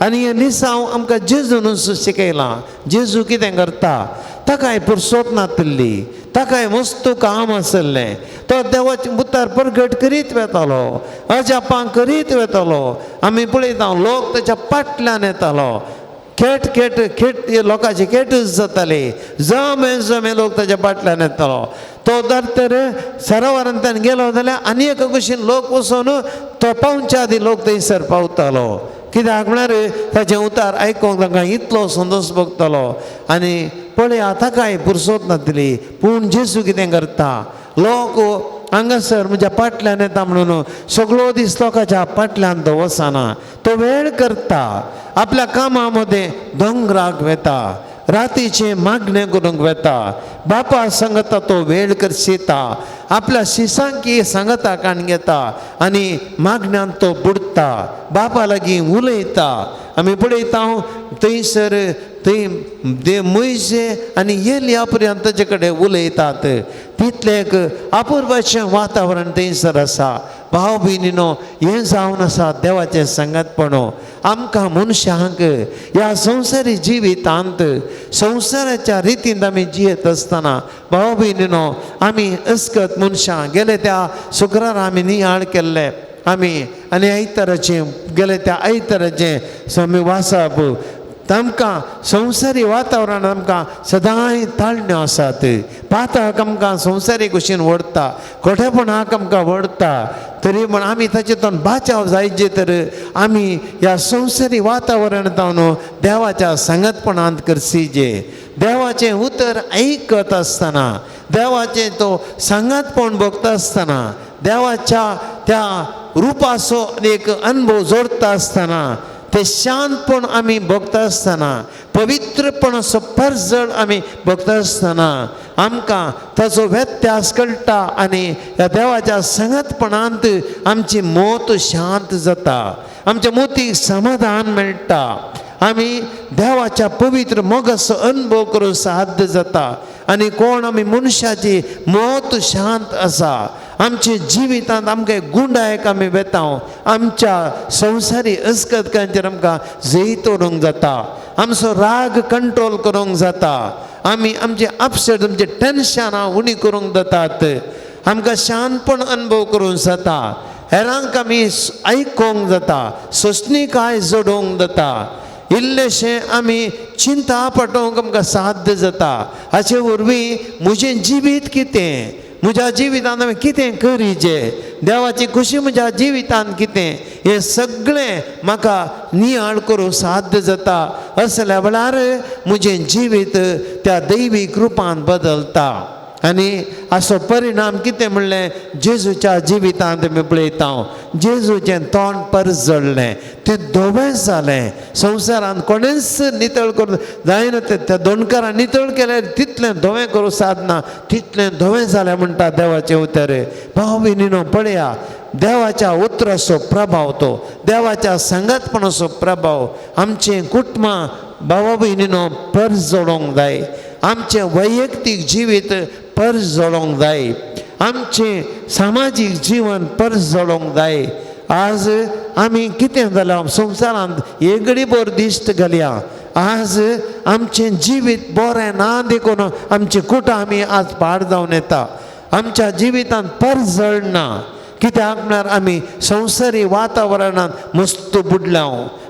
Speaker 1: आनी हें लिसांव आमकां जेजून शिकयलां. जेजू कितें करता, ताकाय पुरसोत नातिल्ली, ताकाय मस्त काम आसलें, तो देवाचे उतार प्रगट करीत वेतालो, अजापां करीत वेतालो. आमी पळयता लोक ताच्या पाटल्यान येतालो, खेट खेट खेट लोकांचे खेटूच जाताले, जमे जमे लोक ताच्या पाटल्यान येतालो. तो जर तर सरोवरांतल्यान गेलो जाल्यार आनी एका कुशीन लोक वचून तो पावच्या आदी लोक थंयसर पावतालो. कित्याक म्हळ्यार ताचें उतार आयकूंक तांकां इतलो संतोश भोगतालो. आनी पळया ताकाय पुरसोत नासली, पूण जेजू कितें करता, लोक हांगासर म्हज्या पाटल्यान येता म्हणून सगळो दीस लोकांच्या पाटल्यान तो वचना, तो वेळ करता, आपल्या कामां मदें दोंगराक वेता, रातीचें मागणें करूंक वेता, बापा सांगता तो वेळ करशिता, आपल्या शिसांकी सांगता काण घेता आनी मागण्यान तो बुडटा, बापा लागीं उलयता. आमी पळयता थंयसर थंय दे मयशे आनी येल्या पर्यंत ताचे कडेन उलयतात. तितलें एक अपुर्वाचें वातावरण थंयसर आसा. भाव भयणीनो हें जावन आसा देवाचें सांगातपण. आमकां मनशांक ह्या संवसारी जिवितांत संवसाराच्या रितीन आमी जियेत आसतना भाव भयणीनो आमी अस्कत मनशां गेले त्या शुक्रारा आमी नियाळ केल्ले आमी आनी आयताराचें गेले त्या आयताराचें आमी वाचप. तांकां संवसारी वातावरण आमकां सदांय ताळण्यो आसात. पाताक आमकां संवसारी कुशीन व्हरता, खोटेपणाक आमकां व्हरता, तरी म्हण आमी ताचेतून बाचाव जायचे तर आमी ह्या संवसारी वातावरणांत देवाच्या सांगतपणांत करसीजे. देवाचें उतर आयकत आसतना, देवाचें तो सांगातपण भोगता आसतना, देवाच्या त्या रुपाचो एक अनुभव जोडटा आसतना, ते शांतपण आमी भोगता आसतना, पवित्रपणाचो परजळ आमी भोगता आसतना आमकां ताचो व्यत्यास कळटा आनी ह्या देवाच्या सांगातपणांत आमची मोत शांत जाता, आमच्या मोतीक समाधान मेळटा, आमी देवाच्या पवित्र मोगाचो अनुभव करूंक साध्य जाता. आनी कोण आमी मनशाची मोत शांत आसा, आमच्या जिवितांत आमकां गुंडायक आमी वेता, आमच्या संवसारी अस्कतकांचेर आमकां जैत व्हरूंक जाता, आमचो राग कंट्रोल करूंक जाता, आमी आमचे अपसेट आमचे टेन्शनां उणी करूंक जातात, आमकां शांतपण अनुभव करूंक जाता, हेरांक आमी आयकूंक जाता, सोंसणीकाय जोडूंक जाता, इल्लेशें आमी चिंता पटोवंक आमकां साध्य जाता. हाचे वरवीं म्हजें जिवीत कितें, म्हज्या जिवितांत हांवें कितें करीचें, देवाची खुशी म्हज्या जिवितांत कितें, हें सगळें म्हाका नियाळ करूंक साध्य जाता. असल्या वेळार म्हजें जिवीत त्या दैवीक रुपान बदलता. आनी हाचो परिणाम कितें म्हणलें जेजूच्या जिवितांत आमी पळयता. जेजूचें तोंड परजळ्ळें, तें धवें जालें. संवसारांत कोणेंच नितळ करूं जायना, त्या दोणकारान नितळ केल्यार तितलें धवें करूं सादना, तितलें धवें जालें म्हणटा देवाचें उतर. भाव भयणीनो पळया, देवाच्या उतराचो प्रभाव, तो देवाच्या सांगातपणाचो प्रभाव आमचें कुटुंबां भावा भयणीनो परजळोंक जाय. आमचें वैयक्तीक जिवीत परजळोंक जाय, आमचें सामाजीक जीवन परजळोंक जाय. आज आमी कितें जालां संवसारांत एगडी बोर दिश्ट घालया. आज आमचें जिवीत बरें ना देखून आमचें कुटां आमी आज पाड जावन येता. आमच्या जिवितांत परजळ ना, कित्याक म्हळ्यार आमी संवसारी वातावरणांत मस्त बुडल्या.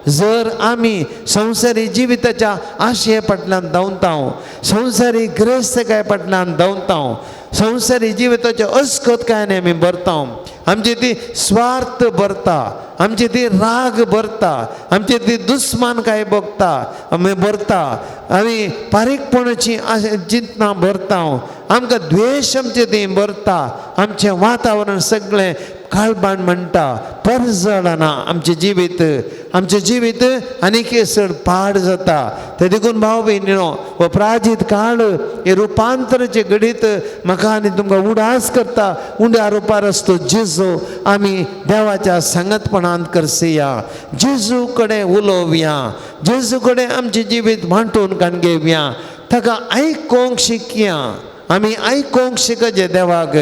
Speaker 1: जर आमी संवसारी जिविताच्या आशे फाटल्यान धांवता, संवसारी गिरेस्तकाय फाटल्यान धांवता, संवसारी जिविताच्या अस्कतकायेन आमी भरता, आमची ती स्वार्थ भरता, आमची ती राग भरता, आमची ती दुस्मानकाय भोगता आमी भरता, आमी बारीकपणाची चिंतनां भरता, आमकां द्वेश आमचे ती भरता, आमचें वातावरण सगळें काळबाण म्हणटा, परजळना आमचें जिवीत. आमचें जिवीत आनीक चड पाड जाता. ते देखून भाव भयणीनो, हो प्राजीत काळ हे रुपांतराचें घडीत म्हाका आनी तुमकां उडास करता. उंड्या रुपार आसतो जेजू आमी देवाच्या सांगातपणांत करसया, जेजू कडेन उलोवया, जेजू कडेन आमचें जिवीत वांटून काडून घेवया, ताका आयकोंक शिकया. आमी आयकोंक शिकचे देवाक.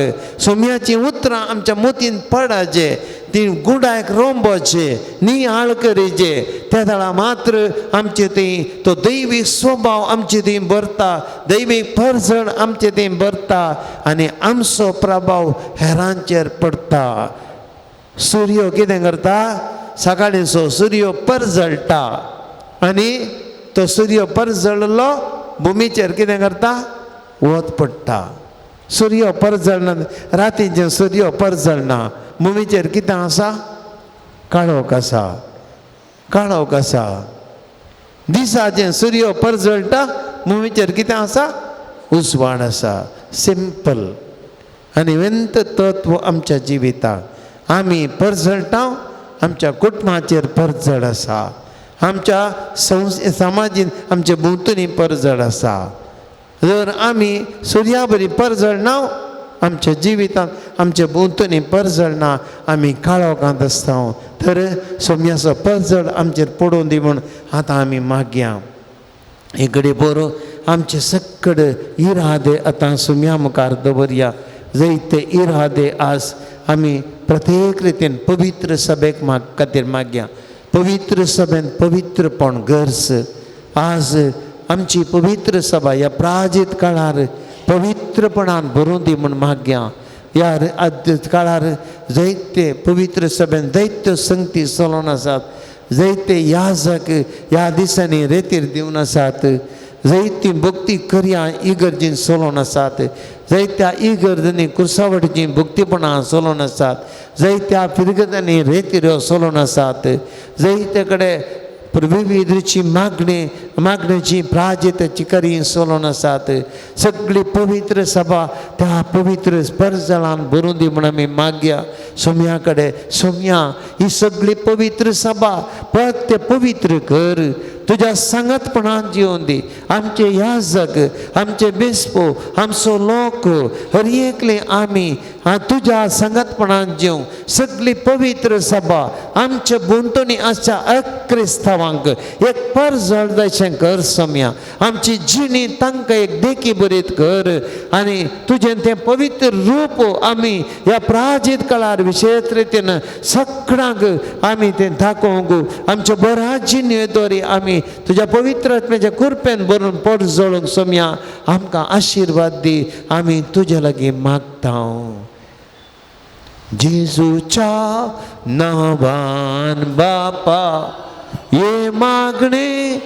Speaker 1: सोम्याचीं उतरां आमच्या मोतीन पडाचे, ती गुडायक रोंबोचे, नियाळ करीचे. त्या वेळा मात्र आमचे ती तो दैवीक स्वभाव आमचे ती भरता, दैवीक परजण आमचे ती भरता आनी आमचो प्रभाव हेरांचेर पडटा. सूर्य कितें करता, सकाळींचो सूर्य परजळटा आनी तो सूर्य परजळलो भुमीचेर कितें करता, वत पडटा. सूर्य परजळना, रातीचें सूर्य परजळना, भुमीचेर कितें आसा, काळोख आसा, काळोख आसा. दिसाचें सूर्य परजळटा, भुमीचेर कितें आसा, उजवाड आसा. सिंपल आनी वेंत तत्व आमच्या जिविताक. आमी परजळटा, आमच्या कुटुंबाचेर परजळ आसा, आमच्या समाजीन आमच्या भोंवतणी परजळ आसा. जर आमी सुर्या बरी परजळना, आमच्या जिवितांत आमच्या भोंवतणी परजळना, आमी काळोखांत आसता. तर सोम्याचो परजळ आमचेर पडून दी म्हूण आतां आमी मागया. एक घडी बरो आमचे सगळे इरादे आतां सोम्या मुखार दवरया. जैते इरादे आज आमी प्रत्येक रितीन पवित्र सभेक खातीर मागया. पवित्र सभेन पवित्रपण गरज. आज आमची पवित्र सभा ह्या प्राजीत काळार पवित्रपणान भरून दी म्हूण मागया. ह्या काळार जायते पवित्र सभेन जायत्यो संगती चलोवन आसात, जायते याजक ह्या दिसांनी रेतीर दिवन आसात, जायती भक्ती करया इगर्जीन चलोवन आसात, जायत्या इगर्जांनी कुर्सावटीचीं भक्तीपणां चलोवन आसात, जायत्या फिरगजांनी रेतिऱ्यो चलोवन आसात, जायते कडेन विविधची मागणी मागण्याची प्राजिताची करी चलोवन आसात. सगळी पवित्र सभा त्या पवित्र परजळान भरून दी म्हूण आमी मागया सोम्या कडेन. सोम्या ही सगळी पवित्र सभा परत ते पवित्र कर, तुज्या सांगातपणान जिवन दी. आमचे याजक, आमचे बेस्पो, आमचो लोक हर एकले आमी तुज्या सांगातपणान जिवंक. सगळी पवित्र सभा आमचे भोंवतणी आसच्या अक्रिस्तावांक एक परजळ जायचें कर सोम्या. आमची जिणी तांकां एक देखी बरीत कर आनी तुजें तें पवित्र रूप आमी ह्या प्राजीत काळार विशेश रितीन सगळ्यांक आमी तें दाखोवंक. आमच्या बऱ्या जिणे द्वारे आमी तुज्या पवित्र आत्म्याच्या कृपेन भरून परजळूंक सोम्या. आमकां आशिर्वाद दी, आमी तुज्या लागीं मागता. जेजूच्या नांवान बापा हे मागणे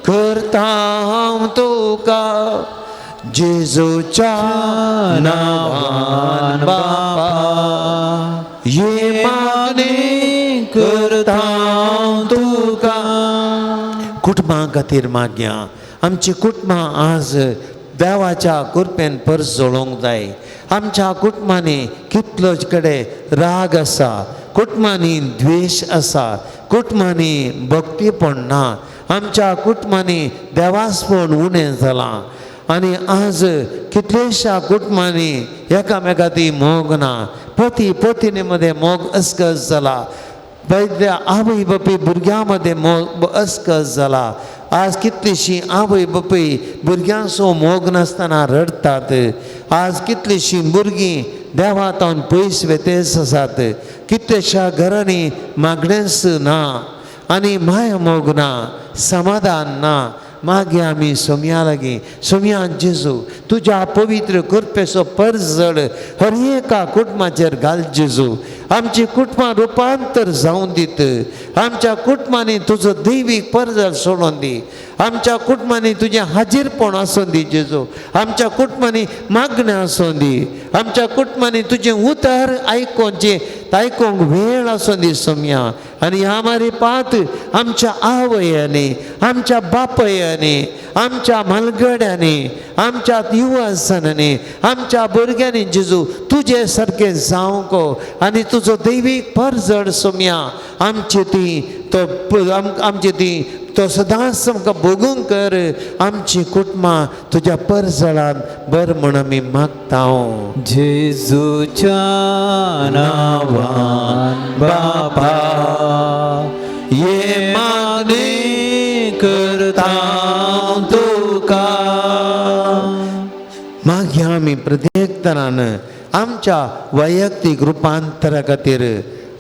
Speaker 1: करता हांव तुका, जेजूच्या नांवान बापा ये मागणें करता तुका. कुटुंबां खातीर मागया. आमची कुटुंबां आज देवाच्या कृपेन परजळोंक जाय. आमच्या कुटुंबांनी कितलोच कडेन राग आसा, कुटुंबांनी द्वेश आसा, कुटुंबांनी भक्तीपण ना, आमच्या कुटुंबांनी देवासपण उणें जालां आनी आज कितलेश्या कुटुंबांनी एकामेका ती मोग ना, पती पत्नी मदें मोग अस्कस जाला, आवय बापूय भुरग्यां मदें मोग अस्कस जाला. आज कितलीशीं आवय बापूय भुरग्यांचो मोग नासतना रडटात. आज कितलीशीं भुरगीं देवा तावन पयस वेतेस आसात. कितलेश्या घरांनी मागणेंच ना आनी माया मोग ना, समाधान ना. मागीर आमी सोम्या लागीं, सोम्या जेजू तुज्या पवित्र कृपेचो परजळ हर एका कुटुंबाचेर घाल जेजू. आमची कुटुंबां रुपांतर जावन दीत. आमच्या कुटुंबांनी तुजो दैवीक परजळ सोडून दी. आमच्या कुटुंबांनी तुजें हाजीरपण आसून दी जेजू. आमच्या कुटुंबांनी मागणें आसून दी. आमच्या कुटुंबांनी तुजें उतर आयकोवचें, आयकोंक वेळ आसून दी सोम्या. आनी ह्या मारी पात आमच्या आवयांनी, आमच्या बापयांनी, आमच्या म्हालगड्यांनी, आमच्या युवासांनी, आमच्या भुरग्यांनी जेजू तुजे सारकें जावंक आनी तुजो दैवीक परजळ सोम्या आमची ती तो आमची ती तो सदांच आमकां भोगूंक कर. आमची कुटुंबां तुज्या परजळान बर म्हूण आमी मागता.
Speaker 2: जेजूच्या नांवान बापा ये मागणें करता तुका.
Speaker 1: मागीर आमी प्रत्येक तरान आमच्या वैयक्तीक रुपांतरा खातीर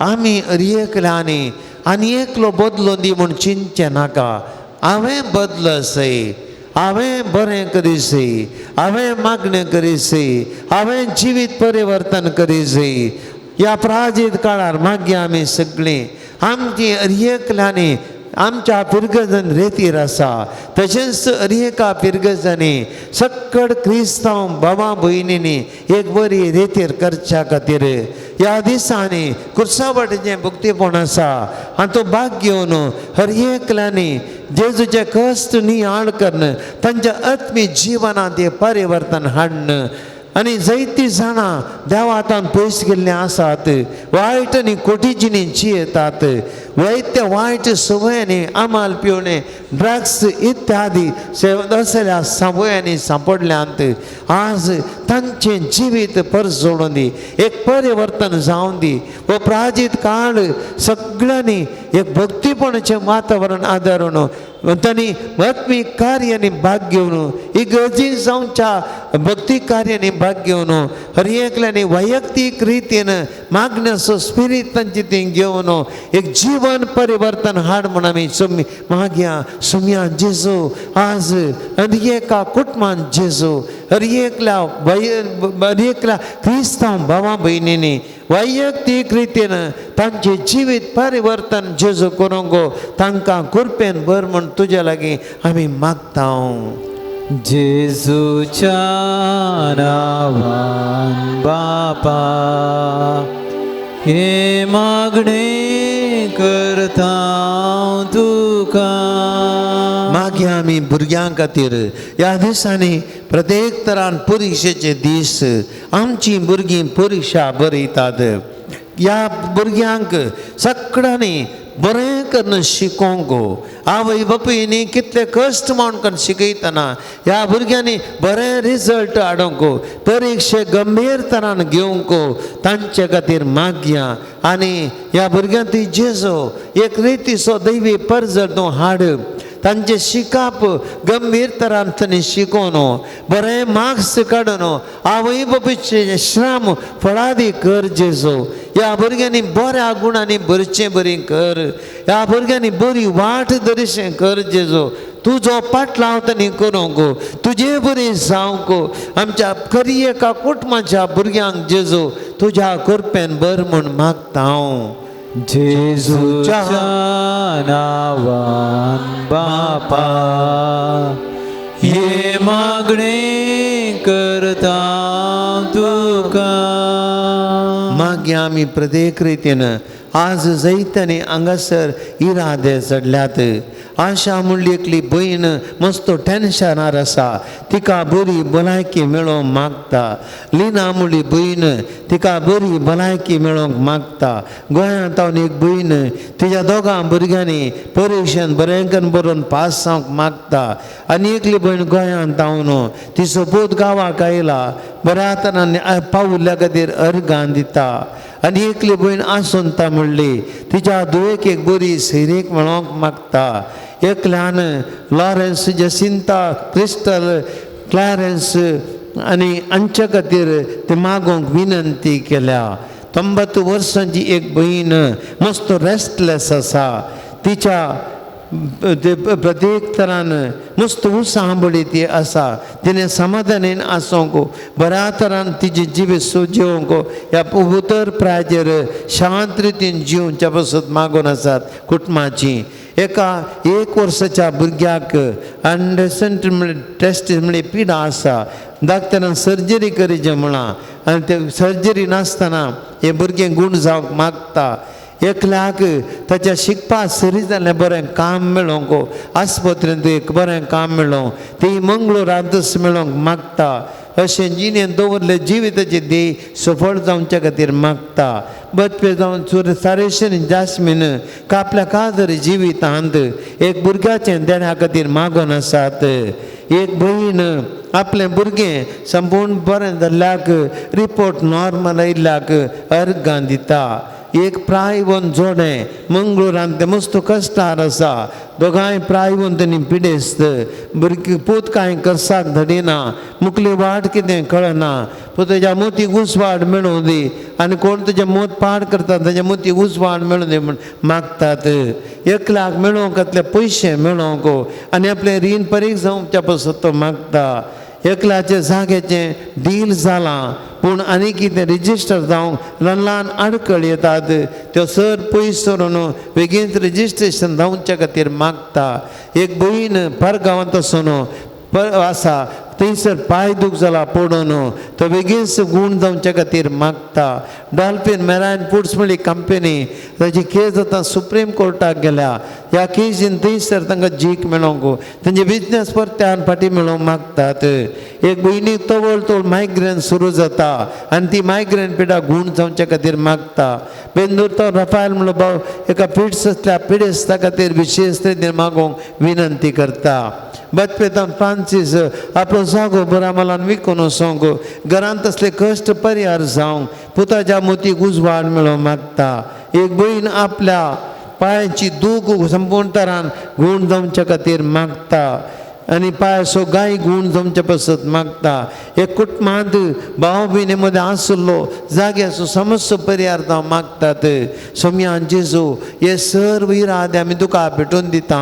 Speaker 1: आमी एकल्यानी आनी एकलो बदलून दी म्हूण चिंतचें नाका. हांवें बदलसय, हांवें बरें करीसय, हांवें मागणें करीसय, हांवें जिवीत परिवर्तन करीसय. ह्या प्राजीत काळार मागीर आमी सगळीं आमची एकल्यानी आमच्या पिरगजन रेतीर आसा, तशेंच अरेका पिरगजांनी सक्कड क्रिस्तांव बाबा भयणींनी एक बरी रेतीर करच्या खातीर ह्या दिसांनी कुर्सावाटेचें भक्तीपण आसा आनी तो भाग घेवन हर एकल्यांनी जेजूचे कश्ट नियाळ करून तांच्या आत्मीक जिवनांत हें परिवर्तन हाडून आनी जायतीं जाणां देवातान पयस गेल्लीं आसात, वायट आनी कोटीजिणी जियेतात, जायत्या वायट संवयांनी आमाल पिवणे, ड्रग्स इत्यादी असल्या संवयांनी सांपडल्यांत. आज तांचें जिवीत परजोडून दी, एक परिवर्तन जावन दी. हो प्राजीत काळ सगळ्यांनी एक भक्तीपणाचें वातावरण आदारून तांणी आत्मीक कार्यांनी भाग घेवन इगर्जी जावच्या भक्ती कार्यांनी भाग घेवन हर एकल्यांनी वैयक्तीक रितीन मागण्याचो स्पिरीत तांची ती घेवन एक जीवन परिवर्तन हाड म्हूण आमी सोमी मागया. सोमया जेजू आज हर एका कुटुंबान जेजू हर एकल्या हर एकल्या क्रिस्तांव भावा भयणींनी वैयक्तीक रितीन तांचें जिवीत परिवर्तन जेजू करूंक तांकां कृपेन भर म्हूण तुज्या लागीं आमी मागता.
Speaker 2: जेजूच्या नांवान बापा हे मागणें करता तुका.
Speaker 1: मागीर आमी भुरग्यां खातीर ह्या दिसांनी प्रत्येक तरान परिक्षेचे दीस आमचीं भुरगीं परिक्षा बरयतात. ह्या भुरग्यांक सगळ्यांनी बरें करून शिकोवंक आवय बापूयनी कितले कश्ट मावन करून शिकयतना ह्या भुरग्यांनी बरें रिजल्ट हाडूंक परिक्षे गंभीर तरान घेवंक तांचे खातीर मागया. आनी ह्या भुरग्यांक ती जेजो एक रितीचो दैवी परजळ तूं हाड, तांचें शिकप गंभीर तरान तांणी शिकोवन बरें मार्क्स काडून आवय बापूयचे श्रम फळादी कर जेजो. ह्या भुरग्यांनी बऱ्या गुणांनी भरचें बरी कर, ह्या भुरग्यांनी बरी वाट धरशें कर जेजो. तुजो पाटलाव तांणी करूंक, तुजे बरी जावंक आमच्या खरी एका कुटुंबाच्या भुरग्यांक जेजो तुज्या कृपेन भर म्हूण मागता हांव.
Speaker 2: जेजूच्या नांवान बापा हे मागणें करता तुका.
Speaker 1: मागीर आमी प्रत्येक रितीन आज जैतांनी हांगासर इरादे चडल्यात. आशा म्हणली एकली भयण मस्त टेन्शनार आसा, तिका बरी भलायकी मेळोवंक मागता. लिना म्हणली भयण तिका बरी भलायकी मेळोवंक मागता. गोंयांत हांव एक भयण तिच्या दोगां भुरग्यांनी परिक्षेन बरें करून बरोवन पास जावंक मागता. आनी एकली भयण गोंयांत हांव तिचो पूत गांवाक आयला, बऱ्या तरान पावुल्ल्या खातीर अर्गां दिता. आनी एकली भयण आसोंता म्हणली तिच्या धुवेक एक बरी सैरीक मेळोवंक मागता. एकल्यान लॉरन्स, जसिंता, क्रिस्टल, क्लॅरन्स आनी हांचे खातीर ते मागोवंक विनंती केल्या. 90 वर्सांची एक भयण मस्त रेस्टलेस आसा, तिच्या प्रत्येक तरान मस्त उसांबळी ती आसा. तिणें समाधानेन आसूंक बऱ्या तरान तिजी जिवीत जिवंक ह्या उतर प्रायचेर शांत रितीन जिवच्या पासत मागून आसात कुटुंबाची. एका 1 वर्साच्या भुरग्याक अंडरसेंट म्हणल्यार टेस्ट म्हणल्यार पिडा आसा, डॉक्टरान सर्जरी करीचे म्हळां आनी ते सर्जरी नासतना हें भुरगें गूण जावंक मागता. एकल्याक ताच्या शिकपाक सरी जालें बरें काम मेळोवंक, आस्पत्रेंत एक बरें काम मेळोवंक, ती मंगळूरांतच मेळोवंक मागता. अशें जिणेंत दवरले जिविताचे ध्येय सफळ जावच्या खातीर मागता. बचपे जावन सारेशन जास्मीन आपल्या काजर जिवितांत एक भुरग्याचें देण्या खातीर मागून आसात. एक भयण आपलें भुरगें संपूर्ण बरें जाल्ल्याक रिपोर्ट नॉर्मल आयिल्ल्याक अर्गां दिता. एक प्रायवन जोडें मंगळूरांत तें मस्त कश्टार आसा, दोगांय प्रायवन तेणी पिडेस्त, भुरगीं पूत कांय करसाक धडिना, मुखली वाट कितें कळना, पूत तेज्या मोतीक उजवाड मेळूं दी आनी कोण तुजें मोत पाड करता तेज्या मोतीक उजवाड मेळूं दी म्हूण मागतात. एकल्याक मेळोवंक आपले पयशे मेळोवंक आनी आपलें रीण परीक जावच्या पासत तो मागता. एकल्याचे जाग्याचें डील जालां पूण आनी कितें रजिस्टर जावंक ल्हान ल्हान आडखळ येतात, त्यो सर पयस सरून बेगीन रजिस्ट्रेशन जावच्या खातीर मागता. एक भयण परगांवांत आसून आसा, थंयसर पांय दूख जाला पडून तो बेगीनच गूण जावच्या खातीर मागता. डॉल्फीन मेरायन फुड्स म्हणली कंपनी ताची केस आतां सुप्रीम कोर्टाक गेल्या, ह्या केसीन थंयसर तांकां जीक मेळोवंक तेंचे बिजनेस परत्यान फाटीं मेळोवंक मागतात. एक भयणीक तवळ तवळ मायग्रेन सुरू जाता आनी ती मायग्रेन पिडा गूण जावच्या खातीर मागता. बेंदूर तो रफायल म्हणलो भाव एका पिड्स आसल्या पिडेस्ता खातीर विशेश रितीन मागोवंक विनंती करता. बचपेतान फ्रांसीस आपलो जागो बऱ्या मालान विकून वचोंक, घरांत असले कश्ट परिहार जावंक पुताच्या मोतीक उजवाड मेळोवंक मागता. एक भयण आपल्या पांयाची दूख संपूर्ण तरान गूण जावच्या खातीर मागता आनी पांय गाय गूण जावच्या पासत मागता. एक कुटुंबांत भाव भयणी मदें आशिल्लो जाग्याचो समस्त परिहार जावं मागतात. सोमयान जेजू हे सर्व इरादे आमी तुका भेटोवन दिता.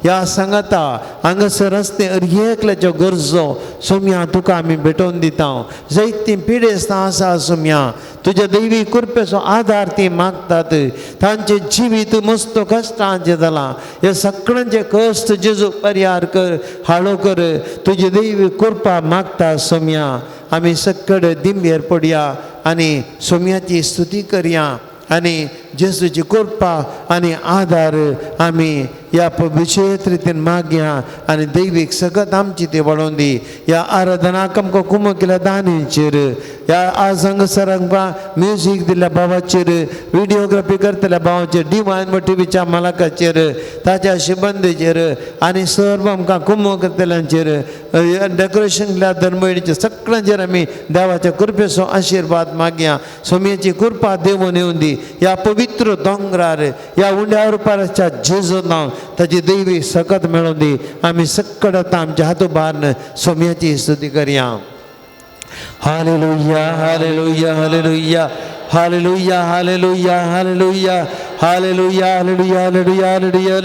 Speaker 1: ह्या सांगाता हांगासर रस्ते एकल्याच्यो गरजो सोमया तुका आमी भेटोवन दिता. जायतीं पिडेस्तां आसा सोमया, तुज्या दैवी कृपेचो आदार ती मागतात. तांचें जिवीत मस्त कश्टांचें जालां, हे सगळ्यांचे कश्ट जेजू परिहार कर, हाळो कर, तुजी दैवी कृपा मागता सोमया. आमी सगळे दिंबेर पडया आनी सोमयाची स्तुती करया आनी जेजूची कृपा आनी आदार आमी ह्या विशेश रितीन मागया आनी दैवीक सगळत आमची ती वाडोवन दी. ह्या आराधनाक आमकां कुमक केल्या दानीचेर, ह्या आज हांगासर आमकां म्युजीक दिल्ल्या भावाचेर, विडियोग्राफी करतल्या भावाचेर, डिवायन टिवीच्या मालकाचेर, ताच्या शिबंदीचेर आनी सर्व आमकां कुमक करतल्यांचेर, डेकोरेशन केल्या धर्मवेणीचेर, सगळ्यांचेर आमी देवाच्या कृपेचो आशिर्वाद मागया. सोमयेची कृपा देवून येवन दी. ह्या पवित्र दोंगरार ह्या उंड्या रुपाराच्या जेजू नांव ताची दैवी सकत मेळोवन दी. आमी सकट आतां आमच्या हात उबारून सोमयाची स्तुती करया. Hallelujah, hallelujah, hallelujah, hallelujah, hallelujah, hallelujah, Hallelujah hallelujah hallelujah hallelujah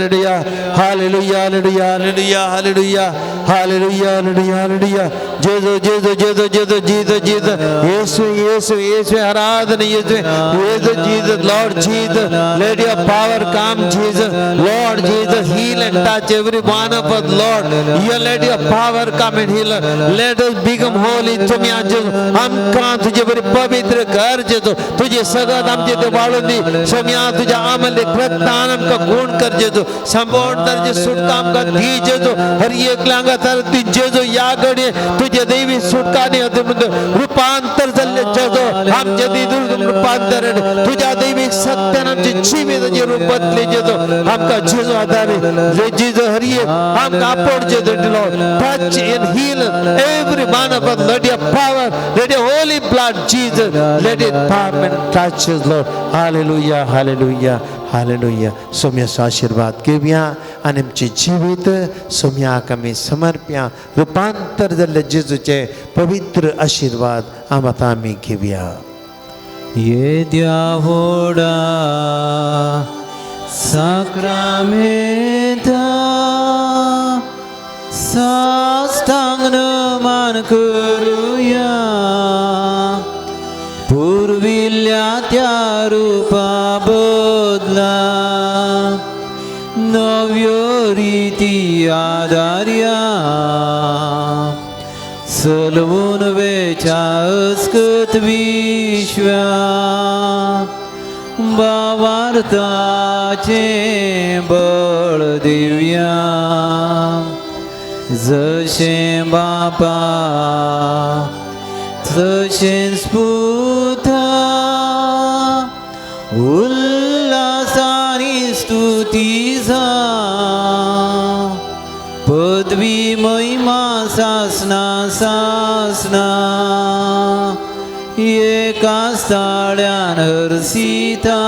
Speaker 1: hallelujah hallelujah hallelujah hallelujah hallelujah hallelujah hallelujah. जेजू जेजू जेजू जेजू जेजू जेजू येशू येशू येशू आराधना येशू येशू Jesus Lord Jesus let your power come Jesus Lord Jesus heal and touch every one of us Lord. You let your power come and heal us. Let us become holy. तुम्ही आमचे आमकां तुजे बरी पवित्र कर जेजू, तुजे सगळं आमचे ते वाळून दी सोम्या, तुज्या आमले रक्तान आमकां गुण कर जेजू, संपूर्ण तरेचे सुटका आमकां दी जेजू. हर एकल्यांक तर ती जेजू या घडये तुजे दैवी सुटका दी रुपांतर जाल्ले जेजू, आमचे दी रुपांतर तुज्या दैवीक सत्यान आमचे जिविताचे रूप बदले जेजू. आमकां जेजू आदारी जेजू हर एक आमकां आपोड जेजू. Lord touch and heal every one of us. Let your power, let your holy blood, Jesus, let it come and touch us, Lord. Hallelujah, hallelujah, hallelujah. सोम्याचो आशिर्वाद घेवया आनी आमचें जिवीत सोम्याक आमी समर्प्या. रुपांतर जाल्ले जेजूचे पवित्र आशिर्वाद आतां आमी घेवया.
Speaker 2: येद्या व्हडा साक्रामेंता साष्टांग नमन करुया, पुर्विल्ल्या त्या रुपा बदला नव्यो रिती आदार्या, सलवून वेच्या अस्कत विश्वा भावार्थाचें बळ दिव्या, जशें बापा तशेंच पुता उल्हासानी स्तुती जावं, पदवी महिमा सासना सासना एका स्थाळ्यान हरसिता,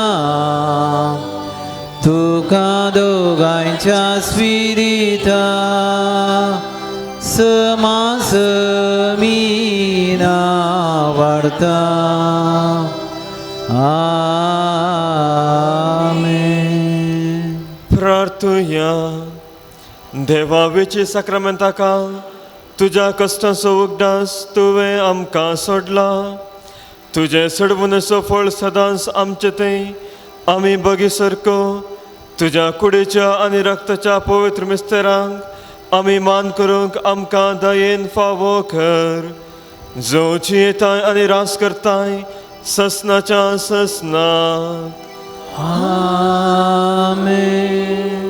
Speaker 2: तुका दोगांयच्या स्पिरिता समासमीना वाडता. आमेन.
Speaker 5: प्रार्थुया. देवावेची साक्रामेंताका तुज्या कश्टांचो उगडास तुवें आमकां सोडला, तुजें सोडवणेचो फळ सदांच आमचें तें आमी बगी सारको तुज्या कुडीच्या आनी रक्ताच्या पवित्र मिस्तरांक आमी मान करूंक आमकां दयेन फावो कर, जो जियेताय आनी रास करताय ससनाच्या ससनात.
Speaker 2: आमेन.